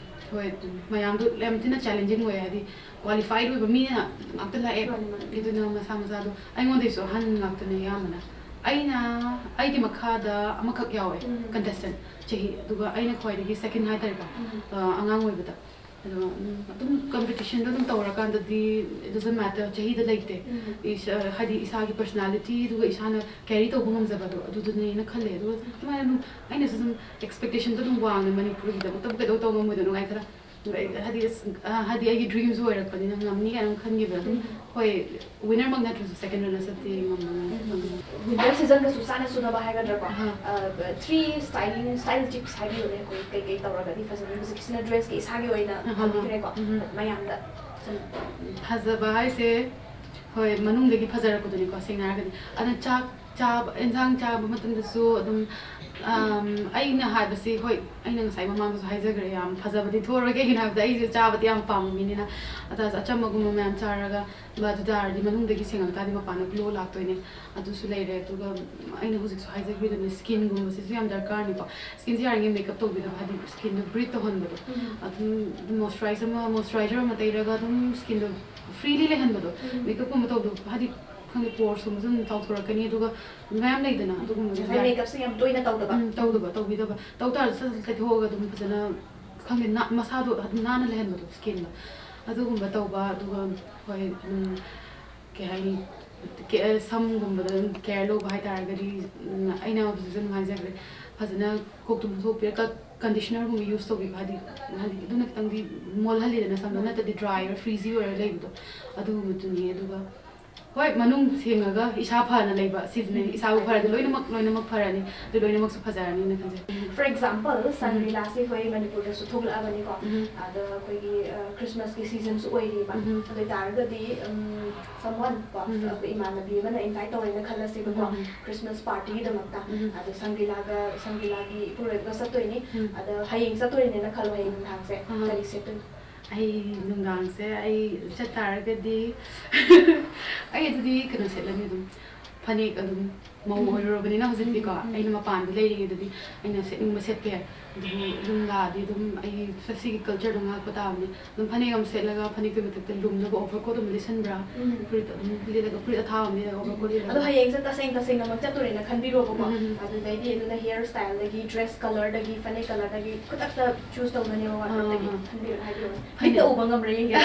ꯍꯣꯏ, ꯑꯗꯨꯝ ꯃꯌꯥꯝꯗꯣ ꯌꯥꯝ ꯊꯤꯅ challenging ꯑꯣꯏꯌꯦ, ꯍꯥꯏꯗꯤ qualified ꯑꯣꯏꯕ ꯃꯤꯅ ꯉꯥꯛꯇ ꯂꯥꯛꯑꯦ꯫ ꯃꯥꯅꯤ, ꯃꯥꯅꯤ꯫ ꯑꯗꯨꯅ ꯃꯁꯥ ꯃꯁꯥꯗꯣ, ꯑꯩꯉꯣꯟꯗꯒꯤꯁꯨ ꯑꯍꯟ ꯉꯥꯛꯇꯅꯦ ꯑꯌꯥꯝꯕꯅ꯫ ꯑꯩꯅ, ꯑꯩꯒꯤ ꯃꯈꯥꯗ ꯑꯃꯈꯛ ꯌꯥꯎꯋꯦ, ꯎꯝ꯫ Contestant ꯆꯍꯤ, ꯑꯗꯨꯒ ꯑꯩꯅ ꯈ꯭ꯋꯥꯏꯗꯒꯤ second ꯍꯥꯏꯇꯥꯔꯦꯀꯣ, ꯎꯝ꯫ ꯑ, ꯑꯉꯥꯡ ꯑꯣꯏꯕꯗ꯫ ꯑꯗꯣ, ꯎꯝ, ꯑꯗꯨꯝ competitionꯗꯣ ꯑꯗꯨꯝ ꯇꯧꯔꯀꯥꯟꯗꯗꯤ it doesn't matter, ꯆꯍꯤꯗ ꯂꯩꯇꯦ꯫ ꯎꯝ꯫ ꯏꯁꯥ, ꯍꯥꯏꯗꯤ ꯏꯁꯥꯒꯤ personality, ꯑꯗꯨꯒ ꯏꯁꯥꯅ carry ꯇꯧꯕ ꯉꯝꯖꯕꯗꯣ, ꯑꯗꯨꯗꯨꯅꯦꯅ ꯈꯜꯂꯦ꯫ ꯑꯗꯨꯒ ꯑꯗꯨꯃꯥꯏꯅ ꯑꯗꯨꯝ ꯑꯩꯅꯁꯨ ꯑꯗꯨꯝ expectationꯗꯣ ꯑꯗꯨꯝ ꯋꯥꯡꯉꯦ, ꯃꯅꯤꯄꯨꯔꯒꯤꯗꯃꯛꯇꯕꯨ ꯀꯩꯗꯧ ꯇꯧ ꯉꯝꯃꯣꯏꯗꯣꯏꯅꯣ ꯀꯥꯏꯅ ꯈꯔ꯫ ꯑꯩ, ꯍꯥꯏꯗꯤ, ꯑꯁ, ꯑ, ꯍꯥꯏꯗꯤ ꯑꯩꯒꯤ dreamꯁꯨ ꯑꯣꯏꯔꯛꯄꯅꯤꯅ ꯉꯝꯅꯤ ꯀꯥꯏꯅ ꯑꯗꯨꯝ ꯈꯟꯈꯤꯕ꯫ ꯑꯗꯨꯝ, ꯎꯝ꯫ ꯍꯣꯏ, winner ꯃꯛ ꯅꯠꯇ꯭ꯔꯁꯨ second runner ꯆꯠꯇꯤ ꯉꯝꯃꯦ꯫ ꯎꯝ꯫ Winter seasonꯒꯁꯨ ꯆꯥꯟꯅ ꯆꯨꯅꯕ ꯍꯥꯏꯒꯗ꯭ꯔꯥꯀꯣ? ꯑꯍꯥ꯫ ꯑ, three styling, style tips ꯍꯥꯏꯕꯤꯌꯨꯅꯦ, ꯑꯩꯈꯣꯏ ꯀꯩꯀꯩ ꯇꯧꯔꯒꯗꯤ ꯐꯖꯅꯤ? ꯍꯧꯖꯤꯛꯀꯤꯁꯤꯅ dressꯀꯤ ꯏꯁꯥꯒꯤ ꯑꯣꯏꯅ ꯑꯍꯥ꯫ ꯍꯥꯏꯕꯤꯈ꯭ꯔꯦꯀꯣ꯫ ꯎꯝ꯫ ꯃꯌꯥꯝꯗ ꯁꯨꯝ꯫ ꯐꯖꯕ ꯍꯥꯏꯁꯦ, ꯍꯣꯏ, ꯃꯅꯨꯡꯗꯒꯤ ꯐꯖꯔꯛꯄꯗꯨꯅꯤꯀꯣ, ꯁꯦꯡꯅ ꯍꯥꯏꯔꯒꯗꯤ꯫ ꯑꯗꯨꯅ ꯆꯥꯛ ꯆꯥꯕ, ꯑꯦꯟꯁꯥꯡ ꯆꯥꯕ ꯃꯇꯝꯗꯁꯨ ꯑꯗꯨꯝ, ꯑꯝ, ꯑꯩꯅ ꯍꯥꯏꯕꯁꯤ, ꯍꯣꯏ, ꯑꯩꯅ ꯉꯁꯥꯏ ꯃꯃꯥꯡꯗꯁꯨ ꯍꯥꯏꯖꯈ꯭ꯔꯦ, ꯌꯥꯝ ꯐꯖꯕꯗꯤ ꯊꯣꯛꯑꯔꯣꯏ, ꯀꯩꯒꯤꯅꯣ ꯍꯥꯏꯕꯗ ꯑꯩꯁꯨ ꯆꯥꯕꯗꯤ ꯌꯥꯝ ꯄꯥꯝꯕ ꯃꯤꯅꯤꯅ꯫ ꯑꯆꯥ-, ꯑꯆꯝꯕꯒꯨꯝꯕ ꯃꯌꯥꯝ ꯆꯥꯔꯒ, ꯑꯗꯨ ꯇꯥꯔꯗꯤ ꯃꯅꯨꯡꯗꯒꯤ ꯁꯦꯡꯉꯛ ꯇꯥꯔꯗꯤ ꯃꯄꯥꯟꯗ ꯒ꯭ꯂꯣ ꯂꯥꯛꯇꯣꯏꯅꯦ꯫ ꯑꯗꯨꯁꯨ ꯂꯩꯔꯦ꯫ ꯑꯗꯨꯒ ꯑꯩꯅ ꯍꯧꯖꯤꯛꯁꯨ ꯍꯥꯏꯖꯈ꯭ꯔꯤꯗꯨꯅꯤ, ꯁ꯭ꯀꯤꯟꯒꯨꯝꯕꯁꯤꯁꯨ ꯌꯥꯝ ꯗꯔꯀꯥꯔꯅꯤꯀꯣ꯫ ꯁ꯭ꯀꯤꯟꯁꯦ ꯌꯥꯔꯤꯉꯩ ꯃꯦꯀꯞ ꯇꯧꯕꯤꯗꯕ, ꯍꯥꯏꯗꯤ ꯁ꯭ꯀꯤꯟꯗꯣ ꯕ꯭ꯔꯤꯠ ꯇꯧꯍꯟꯕꯗꯣ꯫ ꯎꯝ꯫ ꯑꯗꯨꯝ ꯃꯣꯏꯆꯔꯥꯏꯖꯔ ꯑꯃ, ꯃꯣꯏꯆꯔꯥꯏꯖꯔ ꯑꯃ ꯇꯩꯔꯒ ꯑꯗꯨꯝ ꯁ꯭ꯀꯤꯟꯗꯣ ꯐ꯭ꯔꯤꯂꯤ ꯂꯩꯍꯟꯕꯗꯣ꯫ ꯎꯝ꯫ ꯃꯦꯀꯞꯀꯨꯝꯕ ꯇꯧꯕꯗꯣ, ꯍꯥꯏꯗꯤ, ꯈꯪꯗꯦ, ꯄꯣꯔꯁꯀꯨꯝꯕꯁꯨ ꯑꯗꯨꯝ ꯆꯥꯎꯊꯣꯔꯛꯀꯅꯤ꯫ ꯑꯗꯨꯒ ꯃꯌꯥꯝ ꯂꯩꯗꯅ, ꯑꯗꯨꯒꯨꯝꯕꯗꯨꯁꯨ ꯉꯁꯥꯏ ꯌꯥꯔꯤ-, ꯃꯦꯀꯞꯁꯦ ꯌꯥꯝ ꯇꯣꯏꯅ ꯇꯧꯗꯕ꯫ ꯎꯝ, ꯇꯧꯗꯕ, ꯇꯧꯕꯤꯗꯕ꯫ ꯇꯧ ꯇꯥꯔꯁꯨ ꯁꯠ ꯁꯠ ꯇꯩꯊꯣꯛꯑꯒ ꯑꯗꯨꯝ ꯐꯖꯅ, ꯈꯪꯗꯦ, ꯅꯥ-, ꯃꯁꯥꯗꯣ ꯑꯗꯨꯝ ꯅꯥꯟꯅ ꯂꯩꯍꯟꯕꯗꯣ, ꯁ꯭ꯀꯤꯟꯗꯣ꯫ ꯑꯗꯨꯒꯨꯝꯕ ꯇꯧꯕ꯫ ꯑꯗꯨꯒ, ꯍꯣꯏ, ꯎꯝ, ꯀꯩ ꯍꯥꯏꯅꯤ, ꯀꯦ-, ꯁꯝꯒꯨꯝꯕꯗ ꯑꯗꯨꯝ ꯀꯦꯌꯔ ꯂꯧꯕ ꯍꯥꯏꯇꯥꯔꯒꯗꯤ, ꯎꯝ, ꯑꯩꯅ ꯍꯧꯖꯤꯛꯁꯨ ꯑꯗꯨꯝ ꯍꯥꯏꯖꯈ꯭ꯔꯦ, ꯐꯖꯅ ꯀꯣꯛ ꯇꯨꯝꯊꯣꯛꯄꯤꯔꯒ ꯀꯟꯗꯤꯁꯅꯔꯒꯨꯝꯕ ꯌꯨꯁ ꯇꯧꯕꯤꯕ, ꯍꯥꯏꯗꯤ, ꯍꯥꯏꯗꯤ ꯑꯗꯨꯅ ꯈꯤꯇꯪꯗꯤ ꯃꯣꯜꯍꯜꯂꯤꯗꯅ ꯁꯝꯗꯣ, ꯎꯝ꯫ ꯅꯠꯇ꯭ꯔꯗꯤ ꯗ꯭ꯔꯥꯏ ꯑꯣꯏꯔ ꯐ꯭ꯔꯤꯖꯤ ꯑꯣꯏꯔ ꯂꯩꯕꯗꯣ, ꯑꯗꯨꯒꯨꯝꯕꯗꯨꯅꯤ꯫ ꯑꯗꯨꯒ ꯍꯣꯏ, ꯃꯅꯨꯡ ꯁꯦꯡꯉꯒ ꯏꯁꯥ ꯐꯅ ꯂꯩꯕ ꯁꯤꯁꯤꯅꯦ꯫ ꯎꯝ꯫ ꯏꯁꯥꯕꯨ ꯐꯔꯗꯤ ꯂꯣꯏꯅꯃꯛ, ꯂꯣꯏꯅꯃꯛ ꯐꯔꯅꯤ, ꯑꯗꯨ ꯂꯣꯏꯅꯃꯛꯁꯨ ꯐꯖꯔꯅꯤꯅ ꯈꯟꯖꯩ꯫ For example, ꯎꯝ꯫ ꯁꯪꯒ꯭ꯔꯤꯂꯥꯁꯦ ꯑꯩꯈꯣꯏ ꯃꯅꯤꯄꯨꯔꯗꯁꯨ ꯊꯣꯛꯂꯛꯑꯕꯅꯤꯀꯣ꯫ ꯎꯝ꯫ ꯑꯗ ꯑꯩꯈꯣꯏꯒꯤ, ꯑ, ꯈ꯭ꯔꯤꯁꯃꯥꯁꯀꯤ ꯁꯤꯖꯟꯁꯨ ꯑꯣꯏꯔꯤꯕ꯫ ꯎꯝ꯫ ꯑꯗꯨ ꯑꯣꯏꯇꯥꯔꯒꯗꯤ, ꯎꯝ, someone ꯀꯣ, ꯎꯝ꯫ ꯑꯩꯈꯣꯏ ꯏꯃꯥꯟꯅꯕꯤ ꯑꯃꯅ ꯏꯟꯚꯥꯏꯠ ꯇꯧꯔꯦꯅ ꯈꯜꯂꯁꯦꯕꯀꯣ, ꯎꯝ꯫ ꯈ꯭ꯔꯤꯁꯃꯥꯁ ꯄꯥꯔꯇꯤꯒꯤꯗꯃꯛꯇ꯫ ꯎꯝ꯫ ꯑꯗꯣ ꯁꯪꯒ꯭ꯔꯤꯂꯥꯒ, ꯁꯪꯒ꯭ꯔꯤꯂꯥꯒꯤ ꯏꯄꯨꯔꯣꯏꯕꯒ ꯆꯠꯇꯣꯏꯅꯤ꯫ ꯎꯝ꯫ ꯑꯗꯣ ꯍꯌꯦꯡ ꯆꯠꯇꯣꯏꯅꯦꯅ ꯈꯜꯂꯣ, ꯍꯌꯦꯡ ꯅꯨꯡꯗꯥꯡꯁꯦ꯫ ꯎꯝ꯫ ꯀꯔꯤ ꯁꯦꯠꯇꯣꯏꯅꯣ? ꯑꯩ ꯅꯨꯡꯗꯥꯡꯁꯦ ꯑꯩ ꯆꯠꯇꯥꯔꯒꯗꯤ, ꯑꯩ ꯑꯗꯨꯗꯤ ꯀꯩꯅꯣ ꯁꯦꯠꯂꯅꯤ ꯑꯗꯨꯝ, ꯐꯅꯦꯛ ꯑꯗꯨꯝ, ꯃꯧ ꯎꯝ꯫ ꯑꯣꯏꯔꯨꯔꯕꯅꯤꯅ ꯍꯧꯖꯤꯛꯇꯤꯀꯣ, ꯎꯝ, ꯎꯝ꯫ ꯑꯩꯅ ꯃꯄꯥꯟꯗ ꯂꯩꯔꯤꯉꯩꯗꯗꯤ ꯑꯩꯅ ꯁꯦꯠꯅꯤꯡꯕ ꯁꯦꯠꯄ ꯌꯥꯏ꯫ ꯑꯗꯨꯕꯨ ꯌꯨꯝ ꯂꯥꯛꯑꯗꯤ ꯑꯗꯨꯝ ꯑꯩ ꯁꯤꯒꯤ ꯀꯜꯆꯔꯗꯣ ꯉꯥꯛꯄ ꯇꯥꯕꯅꯤ꯫ ꯑꯗꯨꯝ ꯐꯅꯦꯛ ꯑꯃ ꯁꯦꯠꯂꯒ ꯐꯅꯦꯛꯇꯨꯒꯤ ꯃꯊꯛꯇ ꯂꯨꯝꯅꯕ ꯑꯣꯚꯔꯀꯣꯠ ꯑꯃ ꯂꯤꯠꯁꯟꯕ꯭ꯔꯥ? ꯎꯝ꯫ ꯐꯨꯔꯤꯠ ꯑꯗꯨꯝ ꯂꯤꯠꯂꯒ, ꯐꯨꯔꯤꯠ ꯑꯊꯥꯕ ꯑꯃ ꯂꯤꯠꯂꯒ, ꯑꯣꯚꯔꯀꯣꯠ ꯂꯤꯠꯂꯒ꯫ ꯑꯗꯣ ꯍꯌꯦꯡꯁꯦ ꯇꯁꯦꯡ ꯇꯁꯦꯡꯅꯃꯛ ꯆꯠꯇꯣꯔꯦꯅ ꯈꯟꯕꯤꯔꯣꯕꯀꯣ꯫ ꯎꯝ꯫ ꯑꯗꯨꯗꯩꯗꯤ ꯑꯗꯨꯅ ꯍꯤꯌꯔ ꯁ꯭ꯇꯥꯏꯜꯗꯒꯤ, ꯗ꯭ꯔꯦꯁ ꯀꯂꯔꯗꯒꯤ, ꯐꯅꯦꯛ ꯀꯂꯔꯗꯒꯤ ꯈꯨꯗꯛꯇ ꯆꯨꯁ ꯇꯧꯗꯣꯏꯅꯦꯕ, ꯋꯥꯔꯗ꯭ꯔꯣꯞꯇꯒꯤ꯫ ꯑꯥ, ꯑꯥ꯫ ꯈꯟꯕꯤꯔꯣ, ꯍꯥꯏꯕꯤꯔꯣ꯫ ꯐꯅꯦꯛ꯫ ꯃꯤꯠꯇ ꯎꯕ ꯉꯝꯕ꯭ꯔꯥ ꯌꯦꯡꯒꯦ꯫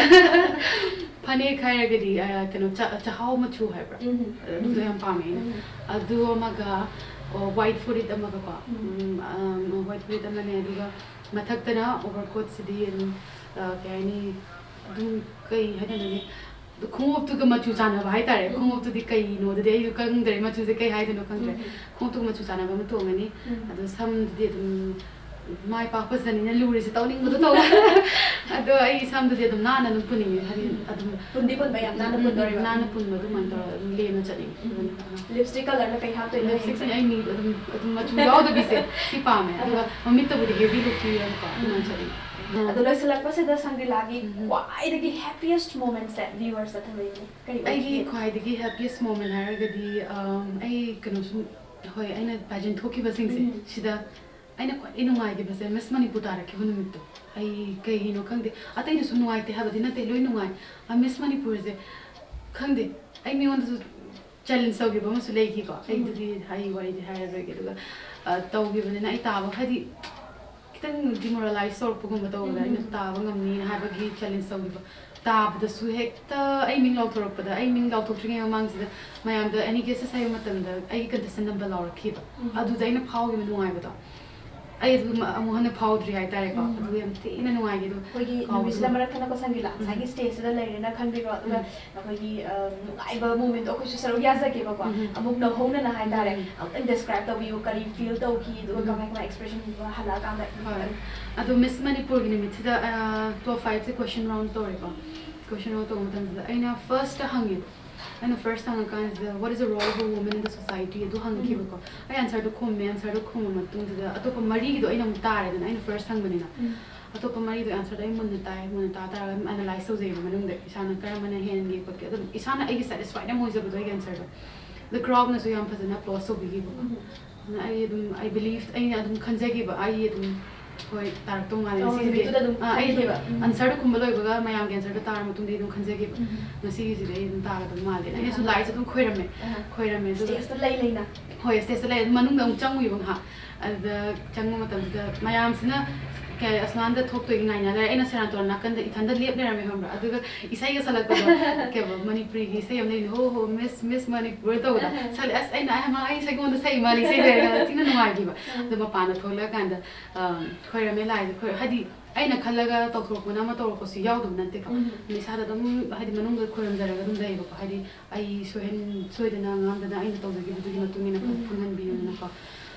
ꯐꯅꯦꯛ ꯍꯥꯏꯔꯒꯗꯤ, ꯑ, ꯀꯩꯅꯣ, ꯆ-, ꯆꯥꯛꯍꯥꯎ ꯃꯆꯨ ꯍꯥꯏꯕ꯭ꯔꯥ? ꯎꯝ꯫ ꯑꯗꯨꯗꯣ ꯌꯥꯝ ꯄꯥꯝꯃꯦ ꯑꯩꯅ꯫ ꯎꯝ꯫ ꯑꯗꯨ ꯑꯃꯒ, ꯑꯣ, ꯋꯥꯏꯠ ꯐꯨꯔꯤꯠ ꯑꯃꯒꯀꯣ꯫ ꯎꯝ꯫ ꯎꯝ, ꯑ, ꯋꯥꯏꯠ ꯐꯨꯔꯤꯠ ꯑꯃꯅꯦ, ꯑꯗꯨꯒ ꯃꯊꯛꯇꯅ ꯑꯣꯚꯔꯀꯣꯠꯁꯤꯗꯤ ꯑꯗꯨꯝ, ꯑ, ꯀꯩ ꯍꯥꯏꯅꯤ, ꯑꯗꯨꯝ ꯀꯩ ꯍꯥꯏꯗꯣꯏꯅꯣꯅꯦ, ꯈꯣꯡꯎꯞꯇꯨꯒ ꯃꯆꯨ ꯆꯥꯟꯅꯕ ꯍꯥꯏꯇꯥꯔꯦ꯫ ꯎꯝ꯫ ꯈꯣꯡꯎꯞꯇꯨꯗꯤ ꯀꯩꯅꯣꯗꯨꯗꯤ ꯑꯩꯁꯨ ꯈꯪꯗ꯭ꯔꯦ, ꯃꯆꯨꯁꯦ ꯀꯩ ꯍꯥꯏꯗꯣꯏꯅꯣ ꯈꯪꯗ꯭ꯔꯦ꯫ ꯎꯝ꯫ ꯈꯣꯡꯎꯞꯇꯨꯒ ꯃꯆꯨ ꯆꯥꯟꯅꯕ ꯑꯃ ꯇꯣꯡꯉꯅꯤ꯫ ꯎꯝ꯫ ꯑꯗꯣ ꯁꯝꯗꯨꯗꯤ ꯑꯗꯨꯝ, ꯃꯥꯏ ꯄꯥꯛꯄꯁꯤꯗꯅꯤꯅ ꯂꯨꯔꯤꯁꯦ, ꯇꯧꯅꯤꯡꯕꯗꯣ ꯇꯧꯕ꯫ ꯑꯗꯣ ꯑꯩ ꯏꯁꯥꯝꯗꯗꯤ ꯑꯗꯨꯝ ꯅꯥꯟꯅ ꯑꯗꯨꯝ ꯄꯨꯅꯤꯡꯉꯦ, ꯍꯥꯏꯗꯤ ꯑꯗꯨꯝ ꯄꯨꯟꯗꯤ ꯄꯨꯟꯕ, ꯌꯥꯝ ꯅꯥꯟꯅ ꯄꯨꯟꯗꯣꯔꯤꯕ꯫ ꯅꯥꯟꯅ ꯄꯨꯟꯕ ꯑꯗꯨꯃꯥꯏꯅ ꯇꯧꯔꯒ ꯑꯗꯨꯝ ꯂꯦꯝꯅ ꯆꯠꯅꯤꯡꯉꯦ꯫ ꯂꯤꯞꯁꯇꯤꯛ ꯀꯂꯔꯅ ꯀꯩ ꯍꯥꯞꯇꯣꯏꯅꯣ? ꯂꯤꯞꯁꯇꯤꯛꯁꯤꯅ ꯑꯩ ꯃꯤ ꯑꯗꯨꯝ ꯑꯗꯨꯝ ꯃꯆꯨ ꯌꯥꯎꯗꯕꯤꯁꯦ ꯁꯤ ꯄꯥꯝꯃꯦ, ꯑꯗꯨꯒ ꯃꯃꯤꯠꯇꯕꯨꯗꯤ ꯍꯦꯚꯤ ꯂꯨꯛꯀꯤ ꯑꯣꯏꯅꯀꯣ ꯑꯗꯨꯃꯥꯏꯅ ꯆꯠꯅꯤꯡꯉꯦ꯫ ꯑꯗꯣ ꯂꯣꯏꯁꯤꯜꯂꯛꯄꯁꯤꯗ ꯁꯪꯒ꯭ꯔꯤꯂꯥꯒꯤ ꯎꯝ꯫ ꯈ꯭ꯋꯥꯏꯗꯒꯤ happiest momentꯁꯦ viewers ꯊꯝꯕꯤꯌꯨꯅꯦ꯫ ꯀꯔꯤ ꯑꯩꯒꯤ ꯑꯣꯏꯒꯦ? ꯈ꯭ꯋꯥꯏꯗꯒꯤ happiest moment ꯍꯥꯏꯔꯒꯗꯤ, ꯑꯝ, ꯑꯩ ꯀꯩꯅꯣ ꯁꯨꯝ, ꯍꯣꯏ, ꯑꯩꯅ pageant ꯊꯣꯛꯈꯤꯕꯁꯤꯡꯁꯦ ꯎꯝ꯫ ꯁꯤꯗ ꯑꯩꯅ ꯈ꯭ꯋꯥꯏꯗꯒꯤ ꯅꯨꯡꯉꯥꯏꯈꯤꯕꯁꯦ Miss Manipur ꯇꯥꯔꯛꯈꯤꯕ ꯅꯨꯃꯤꯠꯇꯣ꯫ ꯑꯩ ꯀꯩꯒꯤꯅꯣ ꯈꯪꯗꯦ, ꯑꯇꯩꯗꯁꯨ ꯅꯨꯡꯉꯥꯏꯇꯦ ꯍꯥꯏꯕꯗꯤ ꯅꯠꯇꯦ, ꯂꯣꯏ ꯅꯨꯡꯉꯥꯏ꯫ ꯑ, Miss Manipurꯁꯦ ꯈꯪꯗꯦ, ꯑꯩ ꯃꯤꯉꯣꯟꯗꯁꯨ challenge ꯇꯧꯈꯤꯕ ꯑꯃꯁꯨ ꯂꯩꯈꯤꯀꯣ꯫ ꯑꯩꯗꯨꯗꯤ ꯑꯩ ꯋꯥꯔꯤꯗꯤ ꯍꯥꯏꯔꯔꯣꯏꯒꯦ꯫ ꯑꯗꯨꯒ, ꯑ, ꯇꯧꯈꯤꯕꯅꯤꯅ ꯑꯩ ꯇꯥꯕ, ꯍꯥꯏꯗꯤ ꯈꯤꯇꯪ demoralize ꯇꯧꯔꯛꯄꯒꯨꯝꯕ ꯇꯧꯕꯗ ꯑꯩꯅ ꯎꯝ꯫ ꯇꯥꯕ ꯉꯝꯅꯤꯅ ꯍꯥꯏꯕꯒꯤ challenge ꯇꯧꯈꯤꯕ꯫ ꯇꯥꯕꯗꯁꯨ ꯍꯦꯛꯇ ꯑꯩ ꯃꯤꯡ ꯂꯥꯎꯊꯣꯔꯛꯄꯗ, ꯑꯩ ꯃꯤꯡ ꯂꯥꯎꯊꯣꯛꯇ꯭ꯔꯤꯉꯩ ꯃꯃꯥꯡꯁꯤꯗ ꯃꯌꯥꯝꯗ any guesses ꯍꯥꯏꯕ ꯃꯇꯝꯗ ꯑꯩꯒꯤ contestant number ꯂꯥꯎꯔꯛꯈꯤꯕ꯫ ꯎꯝ꯫ ꯑꯗꯨꯗ ꯑꯩꯅ ꯐꯥꯎꯈꯤꯕ ꯅꯨꯡꯉꯥꯏꯕꯗꯣ, ꯑꯩ ꯑꯗꯨ ꯑꯃꯨꯛ ꯍꯟꯅ ꯐꯥꯎꯗ꯭ꯔꯤ ꯍꯥꯏꯇꯥꯔꯦꯀꯣ꯫ ꯎꯝ꯫ ꯑꯗꯨ ꯌꯥꯝ ꯊꯤꯅ ꯅꯨꯡꯉꯥꯏꯈꯤ꯫ ꯑꯗꯣ ꯑꯩꯈꯣꯏꯒꯤ ꯀꯥꯎꯕꯁꯨ ꯅꯨꯃꯤꯠꯁꯤꯗ ꯃꯔꯛ ꯊꯠꯅꯀꯣ ꯁꯪꯒꯤꯂꯥ, ꯎꯝ꯫ ꯉꯁꯥꯏꯒꯤ stageꯁꯤꯗ ꯂꯩꯔꯦꯅ ꯈꯟꯕꯤꯔꯣ, ꯑꯗꯨꯒ ꯎꯝ꯫ ꯑꯩꯈꯣꯏꯒꯤ, ꯑ, ꯅꯨꯡꯉꯥꯏꯕ momentꯗꯣ ꯑꯩꯈꯣꯏꯁꯨ ꯁꯔꯨꯛ ꯌꯥꯖꯒꯦꯕꯀꯣ꯫ ꯎꯝ꯫ ꯑꯃꯨꯛ ꯅꯧꯍꯧꯅꯅ ꯍꯥꯏꯇꯥꯔꯦ, ꯎꯝ꯫ ꯑꯃꯨꯛꯇꯪ describe ꯇꯧꯕꯤꯌꯨ, ꯀꯔꯤ feel ꯇꯧꯈꯤ, ꯑꯗꯨꯒ ꯎꯝ꯫ ꯀꯃꯥꯏ ꯀꯃꯥꯏ expression ꯄꯤꯕ ꯍꯜꯂꯛꯑꯀꯥꯟꯗ꯫ ꯍꯣꯏ꯫ ꯑꯗꯣ Miss Manipurꯒꯤ ꯅꯨꯃꯤꯠꯁꯤꯗ, ꯑ, top fiveꯁꯦ question round ꯇꯧꯔꯦꯀꯣ꯫ Question round ꯇꯧꯕ ꯃꯇꯝꯁꯤꯗ ꯑꯩꯅ first ꯍꯪꯉꯦꯕ꯫ ꯑꯩꯅ first ꯍꯪꯉꯀꯥꯟꯁꯤꯗ, "What is the role of a woman in the society?" ꯑꯗꯨ ꯍꯪꯉꯛꯈꯤꯕꯀꯣ꯫ ꯑꯩ answerꯗꯣ ꯈꯨꯝꯃꯦ, answerꯗꯣ ꯈꯨꯝꯕ ꯃꯇꯨꯡꯁꯤꯗ ꯑꯇꯣꯞꯄ ꯃꯔꯤꯒꯤꯗꯣ ꯑꯩꯅ ꯑꯃꯨꯛ ꯇꯥꯔꯦꯗꯅ, ꯑꯩꯅ first ꯍꯪꯕꯅꯤꯅ꯫ ꯎꯝ꯫ ꯑꯇꯣꯞꯄ ꯃꯔꯤꯗꯣ answerꯗꯣ ꯑꯩ ꯃꯨꯟꯅ ꯇꯥꯏ, ꯃꯨꯟꯅ ꯇꯥ ꯇꯥꯔꯒ ꯑꯗꯨꯝ analyze ꯇꯧꯖꯩꯕ ꯃꯅꯨꯡꯗ, ꯏꯁꯥꯅ ꯀꯔꯝꯕꯅ ꯍꯦꯟꯒꯦ ꯈꯣꯠꯀꯦ, ꯑꯗꯨꯝ ꯏꯁꯥꯅ ꯑꯩꯒꯤ satisfied ꯌꯥꯝ ꯑꯣꯏꯖꯕꯗꯣ ꯑꯩꯒꯤ answerꯗꯣ꯫ ꯑꯗꯣ crowdꯅꯁꯨ ꯌꯥꯝ ꯐꯖꯅ applause ꯇꯧꯕꯤꯈꯤꯕꯀꯣ꯫ ꯎꯝ꯫ ꯑꯗꯨꯅ ꯑꯩ ꯑꯗꯨꯝ, I believed, ꯑꯩꯅ ꯑꯗꯨꯝ ꯈꯟꯖꯈꯤꯕ, ꯑꯩ ꯑꯗꯨꯝ, ꯍꯣꯏ, ꯇꯥꯔꯛꯇꯧ ꯃꯥꯜꯂꯦ ꯑꯣ, ꯉꯁꯤꯒꯤꯗꯤ꯫ ꯅꯨꯃꯤꯠꯇꯨꯗ ꯑꯗꯨꯝ ꯑꯥ, ꯑꯩ ꯑꯗꯨꯝ ꯈꯟꯈꯤꯕ꯫ ꯎꯝ꯫ Answerꯗꯣ ꯈꯨꯝꯕ ꯂꯣꯏꯕꯒ, ꯃꯌꯥꯝꯒꯤ answerꯗꯣ ꯇꯥꯔ ꯃꯇꯨꯡꯗ ꯑꯩ ꯑꯗꯨꯝ ꯈꯟꯖꯈꯤꯕ, ꯎꯝ꯫ "ꯉꯁꯤꯒꯤꯁꯤꯗꯤ ꯑꯩ ꯑꯗꯨꯝ ꯇꯥꯒꯗꯕ ꯃꯥꯜꯂꯦꯅ"꯫ ꯑꯩꯅꯁꯨ ꯑꯍꯥ꯫ ꯂꯥꯏꯁꯦ ꯑꯗꯨꯝ ꯈꯣꯏꯔꯝꯃꯦ꯫ ꯑꯍꯥ꯫ ꯈꯣꯏꯔꯝꯃꯦ, ꯑꯗꯨꯒ stageꯇ ꯂꯩ ꯂꯩꯅ꯫ ꯍꯣꯏ, stageꯇ ꯂꯩ꯫ ꯑꯗꯨ ꯃꯅꯨꯡꯗ ꯑꯃꯨꯛ ꯆꯪꯉꯨꯏꯕ ꯉꯥꯏꯍꯥꯛ꯫ ꯑꯗꯨꯗ ꯆꯪꯕ ꯃꯇꯝꯁꯤꯗ ꯃꯌꯥꯝꯁꯤꯅ ꯀꯩ, ꯑꯁꯨꯃꯥꯏꯅ ꯊꯣꯛꯇꯣꯏꯒꯤ ꯉꯥꯏꯅ ꯂꯩꯔꯦ꯫ ꯑꯩꯅ ꯁꯦꯔꯥꯟ ꯇꯨꯔꯥꯟ ꯅꯥꯀꯟꯗ ꯏꯊꯟꯗ ꯂꯦꯞ ꯂꯩꯔꯝꯃꯦ, ꯈꯪꯕ꯭ꯔꯥ? ꯑꯗꯨꯒ ꯏꯁꯩꯒ ꯁꯛꯂꯛꯄꯗꯣ, ꯀꯩꯕ, ꯃꯅꯤꯄꯨꯔꯤꯒꯤ ꯏꯁꯩ ꯑꯃ ꯂꯩꯕꯅꯦ, "ꯍꯣ ꯍꯣ Miss, Miss Manipur" ꯇꯧꯕꯗꯣ꯫ ꯑꯍꯥ꯫ ꯁꯛꯂꯦ꯫ ꯑꯁ, ꯑꯩꯅ, "ꯑꯩ ꯃꯥ, ꯑꯩ ꯁꯩꯒꯣꯟꯗ ꯁꯛꯏ ꯃꯥꯜꯂꯦ ꯏꯁꯩꯁꯦ", ꯍꯥꯏꯅ ꯊꯤꯅ ꯅꯨꯡꯉꯥꯏꯈꯤꯕ꯫ ꯑꯍꯥ꯫ ꯑꯗꯣ ꯃꯄꯥꯟꯗ ꯊꯣꯛꯂꯛꯑꯀꯥꯟꯗ, ꯑꯝ, ꯈꯣꯏꯔꯝꯃꯦ ꯂꯥꯏꯗ, ꯈꯣꯏ-, ꯍꯥꯏꯗꯤ ꯑꯩꯅ ꯈꯜꯂꯒ ꯇꯧꯊꯣꯔꯛꯄꯅ ꯑꯃ ꯇꯧꯔꯛꯄꯁꯨ ꯌꯥꯎꯗꯕ ꯅꯠꯇꯦꯀꯣ꯫ ꯎꯝ꯫ ꯑꯗꯨ ꯏꯁꯥꯗ ꯑꯗꯨꯝ, ꯍꯥꯏꯗꯤ ꯃꯅꯨꯡꯗ ꯈꯣꯏꯔꯝꯖꯔꯒ ꯑꯗꯨꯝ ꯂꯩꯌꯦꯕꯀꯣ꯫ ꯍꯥꯏꯗꯤ ꯑꯩ ꯁꯣꯏꯍꯟ-, ꯁꯣꯏꯗꯅ ꯉꯥꯝꯗꯅ ꯑꯩꯅ ꯇꯧꯖꯈꯤꯕꯗꯨꯒꯤ ꯃꯇꯨꯡ ꯏꯟꯅ ꯎꯝ꯫ ꯐꯪꯍꯟꯕꯤꯌꯨꯅꯀꯣ꯫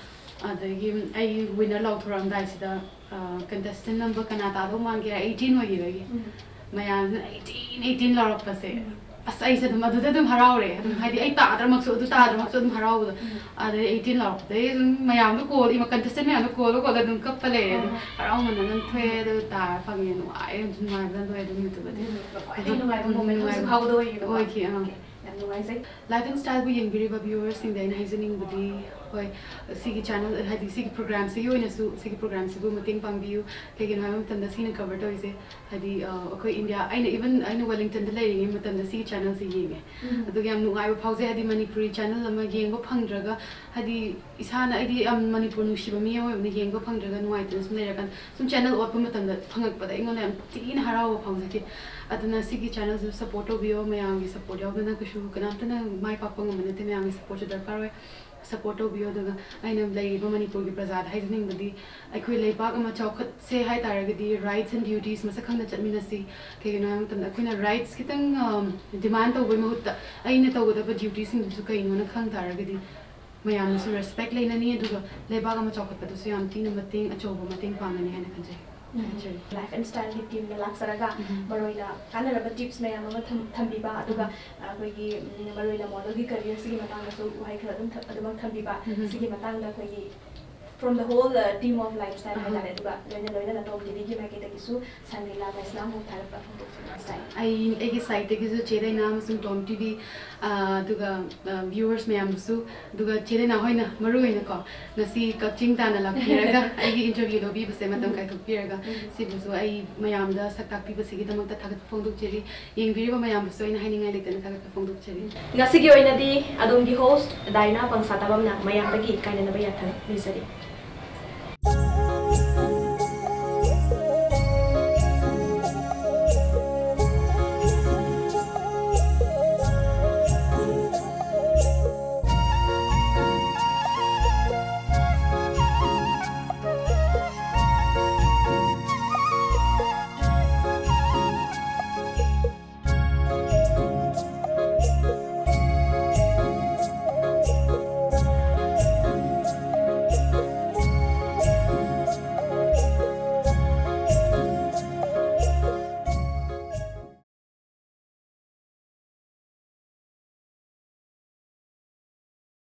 ꯑꯗꯒꯤ ꯑꯩ ꯋꯤꯟꯅꯔ ꯂꯥꯎꯊꯣꯔꯛꯑꯝꯗꯥꯏꯁꯤꯗ ꯀꯟꯇꯦꯁꯇꯦꯟ ꯅꯝꯕꯔ ꯀꯅꯥ ꯇꯥꯗꯧ ꯃꯥꯟꯒꯦ? ꯑꯩꯠꯇꯤꯟ ꯑꯣꯏꯈꯤꯕꯒꯤ꯫ ꯎꯝ꯫ ꯃꯌꯥꯝꯁꯤꯅ "ꯑꯩꯠꯇꯤꯟ, ꯑꯩꯠꯇꯤꯟ" ꯂꯥꯎꯔꯛꯄꯁꯦ꯫ ꯎꯝ꯫ ꯑꯁ, ꯑꯩꯁꯦ ꯑꯗꯨꯝ ꯑꯗꯨꯗ ꯑꯗꯨꯝ ꯍꯔꯥꯎꯔꯦ꯫ ꯑꯗꯨꯝ ꯍꯥꯏꯗꯤ ꯑꯩ ꯇꯥꯗ꯭ꯔꯃꯛꯁꯨ, ꯑꯗꯨ ꯇꯥꯗ꯭ꯔꯃꯛꯁꯨ ꯑꯗꯨꯝ ꯍꯔꯥꯎꯕꯗꯣ꯫ ꯎꯝ꯫ ꯑꯗꯩ ꯑꯩꯠꯇꯤꯟ ꯂꯥꯎꯔꯛꯄꯗꯩ ꯑꯗꯨꯝ ꯃꯌꯥꯝꯗꯣ ꯀꯣꯜ, ꯏꯃ ꯀꯟꯇꯦꯁꯇꯦꯟ ꯃꯌꯥꯝꯗꯣ ꯀꯣꯜꯂ ꯀꯣꯜꯂ ꯑꯗꯨꯝ ꯀꯞꯄ ꯂꯩꯔꯦ꯫ ꯑꯗꯨꯝ ꯎꯝ꯫ ꯍꯔꯥꯎꯃꯟꯗꯅ ꯑꯗꯨꯝ ꯊꯣꯛꯑꯦ꯫ ꯑꯗꯨ ꯇꯥꯔ ꯐꯪꯉꯦ꯫ ꯅꯨꯡꯉꯥꯏꯔꯦ꯫ ꯑꯗꯨꯝ ꯅꯨꯡꯉꯥꯏꯕꯅ ꯂꯣꯏꯔꯦ ꯑꯗꯨ ꯅꯨꯃꯤꯠꯇꯨꯃꯗꯤ꯫ ꯎꯝ꯫ ꯈ꯭ꯋꯥꯏꯗꯒꯤ ꯅꯨꯡꯉꯥꯏꯕ ꯎꯝ, moment ꯅꯨꯡꯉꯥꯏꯕ ꯍꯧꯖꯤꯛ ꯐꯥꯎꯕꯗ ꯑꯣꯏꯔꯤꯕꯀꯣ꯫ ꯑꯣꯏꯈꯤ꯫ ꯑꯥ꯫ Okay꯫ ꯌꯥꯝ ꯅꯨꯡꯉꯥꯏꯖꯩ꯫ Life and Styleꯕꯨ ꯌꯦꯡꯕꯤꯔꯤꯕ viewersꯁꯤꯡꯗ ꯑꯩꯅ ꯍꯥꯏꯖꯅꯤꯡꯕꯗꯤ, ꯍꯣꯏ, ꯁꯤꯒꯤ channel, ꯍꯥꯏꯗꯤ ꯁꯤꯒꯤ programꯁꯤꯒꯤ ꯑꯣꯏꯅꯁꯨ, ꯁꯤꯒꯤ programꯁꯤꯕꯨ ꯃꯇꯦꯡ ꯄꯥꯡꯕꯤꯌꯨ꯫ ꯀꯩꯒꯤꯅꯣ ꯍꯥꯏꯕ ꯃꯇꯝꯗ ꯁꯤꯅ cover ꯇꯧꯔꯤꯁꯦ, ꯍꯥꯏꯗꯤ, ꯑ, ꯑꯩꯈꯣꯏ ꯏꯟꯗꯤꯌꯥ, ꯑꯩꯅ even ꯑꯩꯅ ꯋꯦꯂꯤꯡꯇꯟꯗ ꯂꯩꯔꯤꯉꯩ ꯃꯇꯝꯗ ꯁꯤꯒꯤ channelꯁꯦ ꯌꯦꯡꯉꯦ꯫ ꯎꯝ꯫ ꯑꯗꯨꯒ ꯌꯥꯝ ꯅꯨꯡꯉꯥꯏꯕ ꯐꯥꯎꯖꯩ, ꯍꯥꯏꯗꯤ ꯃꯅꯤꯄꯨꯔꯤ channel ꯑꯃ ꯌꯦꯡꯕ ꯐꯪꯗ꯭ꯔꯒ, ꯍꯥꯏꯗꯤ ꯏꯁꯥꯅ, ꯑꯩꯗꯤ ꯌꯥꯝ ꯃꯅꯤꯄꯨꯔ ꯅꯨꯡꯁꯤꯕ ꯃꯤ ꯑꯃ ꯑꯣꯏꯕꯅꯤꯅ ꯌꯦꯡꯕ ꯐꯪꯗ꯭ꯔꯒ ꯅꯨꯡꯉꯥꯏꯇꯅ ꯁꯨꯝ ꯂꯩꯔꯀꯥꯟꯗ, ꯁꯨꯝ channel ꯑꯣꯠꯄ ꯃꯇꯝꯗ ꯐꯪꯉꯛꯄꯗ ꯑꯩꯉꯣꯟꯗ ꯌꯥꯝ ꯊꯤꯅ ꯍꯔꯥꯎꯕ ꯐꯥꯎꯖꯈꯤ꯫ ꯑꯗꯨꯅ ꯁꯤꯒꯤ channelꯁꯤꯁꯨ support ꯇꯧꯕꯤꯌꯣ꯫ ꯃꯌꯥꯝꯒꯤ support ꯌꯥꯎꯗꯅ ꯀꯩꯁꯨ ꯀꯅꯥꯝꯇꯅ ꯃꯥꯏ ꯄꯥꯛꯄ ꯉꯝꯕ ꯅꯠꯇꯦ꯫ ꯃꯌꯥꯝꯒꯤ supportꯁꯨ ꯗꯔꯀꯥꯔ ꯑꯣꯏ꯫ Support ꯇꯧꯕꯤꯌꯣ꯫ ꯑꯗꯨꯒ ꯑꯩꯅ ꯂꯩꯔꯤꯕ ꯃꯅꯤꯄꯨꯔꯒꯤ ꯄ꯭ꯔꯖꯥꯗ ꯍꯥꯏꯖꯅꯤꯡꯕꯗꯤ, ꯑꯩꯈꯣꯏ ꯂꯩꯕꯥꯛ ꯑꯃ ꯆꯥꯎꯈꯠꯁꯦ ꯍꯥꯏ ꯇꯥꯔꯒꯗꯤ rights and dutiesꯁꯦ ꯃꯁꯛ ꯈꯪꯅ ꯆꯠꯃꯤꯟꯅꯁꯤ꯫ ꯀꯩꯒꯤꯅꯣ ꯍꯥꯏꯕ ꯃꯇꯝꯗ ꯑꯩꯈꯣꯏꯅ rights ꯈꯤꯇꯪ, ꯑꯝ, demand ꯇꯧꯕꯒꯤ ꯃꯍꯨꯠꯇ ꯑꯩꯅ ꯇꯧꯒꯗꯕ dutiesꯁꯤꯡꯗꯨꯁꯨ ꯀꯩꯅꯣꯅ ꯈꯪ ꯇꯥꯔꯒꯗꯤ ꯃꯌꯥꯝꯅꯁꯨ respect ꯂꯩꯅꯅꯤ, ꯑꯗꯨꯒ ꯂꯩꯕꯥꯛ ꯑꯃ ꯆꯥꯎꯈꯠꯄꯗꯁꯨ ꯌꯥꯝ ꯊꯤꯅ ꯃꯇꯦꯡ, ꯑꯆꯧꯕ ꯃꯇꯦꯡ ꯄꯥꯡꯒꯅꯤ ꯍꯥꯏꯅ ꯈꯟꯖꯩ꯫ ꯎꯝ꯫ ꯍꯥꯏꯖꯔꯤ꯫ Life and Styleꯒꯤ teamꯅ ꯂꯥꯛꯆꯔꯒ ꯎꯝ꯫ ꯃꯔꯨꯑꯣꯏꯅ ꯀꯥꯟꯅꯔꯕ tips ꯃꯌꯥꯝ ꯑꯃ ꯊꯝ-, ꯊꯝꯕꯤꯕ, ꯑꯗꯨꯒ, ꯎꯝ꯫ ꯑ, ꯑꯩꯈꯣꯏꯒꯤ, ꯎꯝ, ꯃꯔꯨꯑꯣꯏꯅ modelꯒꯤ careerꯁꯤꯒꯤ ꯃꯇꯥꯡꯗꯁꯨ ꯋꯥꯍꯩ ꯈꯔ ꯑꯗꯨꯝ ꯊ-, ꯑꯗꯨꯃꯛ ꯊꯝꯕꯤꯕ, ꯎꯝ꯫ ꯁꯤꯒꯤ ꯃꯇꯥꯡꯗ ꯑꯩꯈꯣꯏꯒꯤ from the whole, uh, team of Life Style ꯑꯍꯥ꯫ ꯍꯥꯏꯇꯥꯔꯦ, ꯑꯗꯨꯒ ꯂꯣꯏꯅ ꯂꯣꯏꯅꯅ Tom TVꯒꯤ ꯃꯥꯏꯀꯩꯗꯒꯤꯁꯨ ꯁꯪꯒꯩ ꯂꯥ ꯃꯩꯁꯅꯥꯝꯕꯨ ꯊꯥꯒꯠꯄ ꯐꯣꯡꯗꯣꯛꯆꯔꯤ꯫ ꯑꯩ, ꯑꯩꯒꯤ sideꯇꯒꯤꯁꯨ ꯆꯦ ꯗꯥꯏꯅꯥ ꯑꯃꯁꯨꯡ Tom TV, ꯑ, ꯑꯗꯨꯒ, ꯑ, viewers ꯃꯌꯥꯝꯕꯨꯁꯨ, ꯑꯗꯨꯒ ꯆꯦ ꯗꯥꯏꯅꯥ ꯍꯣꯏꯅ ꯃꯔꯨ ꯑꯣꯏꯅꯀꯣ, ꯉꯁꯤ ꯀꯛꯆꯤꯡ ꯇꯥꯅ ꯂꯥꯛꯄꯤꯔꯒ ꯑꯩꯒꯤ interview ꯂꯧꯕꯤꯕꯁꯦ, ꯃꯇꯝ ꯎꯝ꯫ ꯀꯥꯏꯊꯣꯛꯄꯤꯔꯒ, ꯎꯝ꯫ ꯁꯤꯕꯨꯁꯨ ꯑꯩ ꯃꯌꯥꯝꯗ ꯁꯛ ꯇꯥꯛꯄꯤꯕꯁꯤꯒꯤꯗꯃꯛꯇ ꯊꯥꯒꯠꯄ ꯐꯣꯡꯗꯣꯛꯆꯔꯤ꯫ ꯌꯦꯡꯕꯤꯔꯤꯕ ꯃꯌꯥꯝꯕꯨꯁꯨ ꯑꯩꯅ ꯍꯥꯏꯅꯤꯡꯉꯥꯏ ꯂꯩꯇꯅ ꯊꯥꯒꯠꯄ ꯐꯣꯡꯗꯣꯛꯆꯔꯤ꯫ ꯉꯁꯤꯒꯤ ꯑꯣꯏꯅꯗꯤ ꯑꯗꯣꯝꯒꯤ host ꯗꯥꯏꯅꯥ ꯄꯪꯁꯥꯇꯥꯕꯝꯅ ꯃꯌꯥꯝꯗꯒꯤ ꯀꯥꯏꯅꯅꯕ ꯌꯥꯊꯪ ꯅꯤꯖꯔꯤ꯫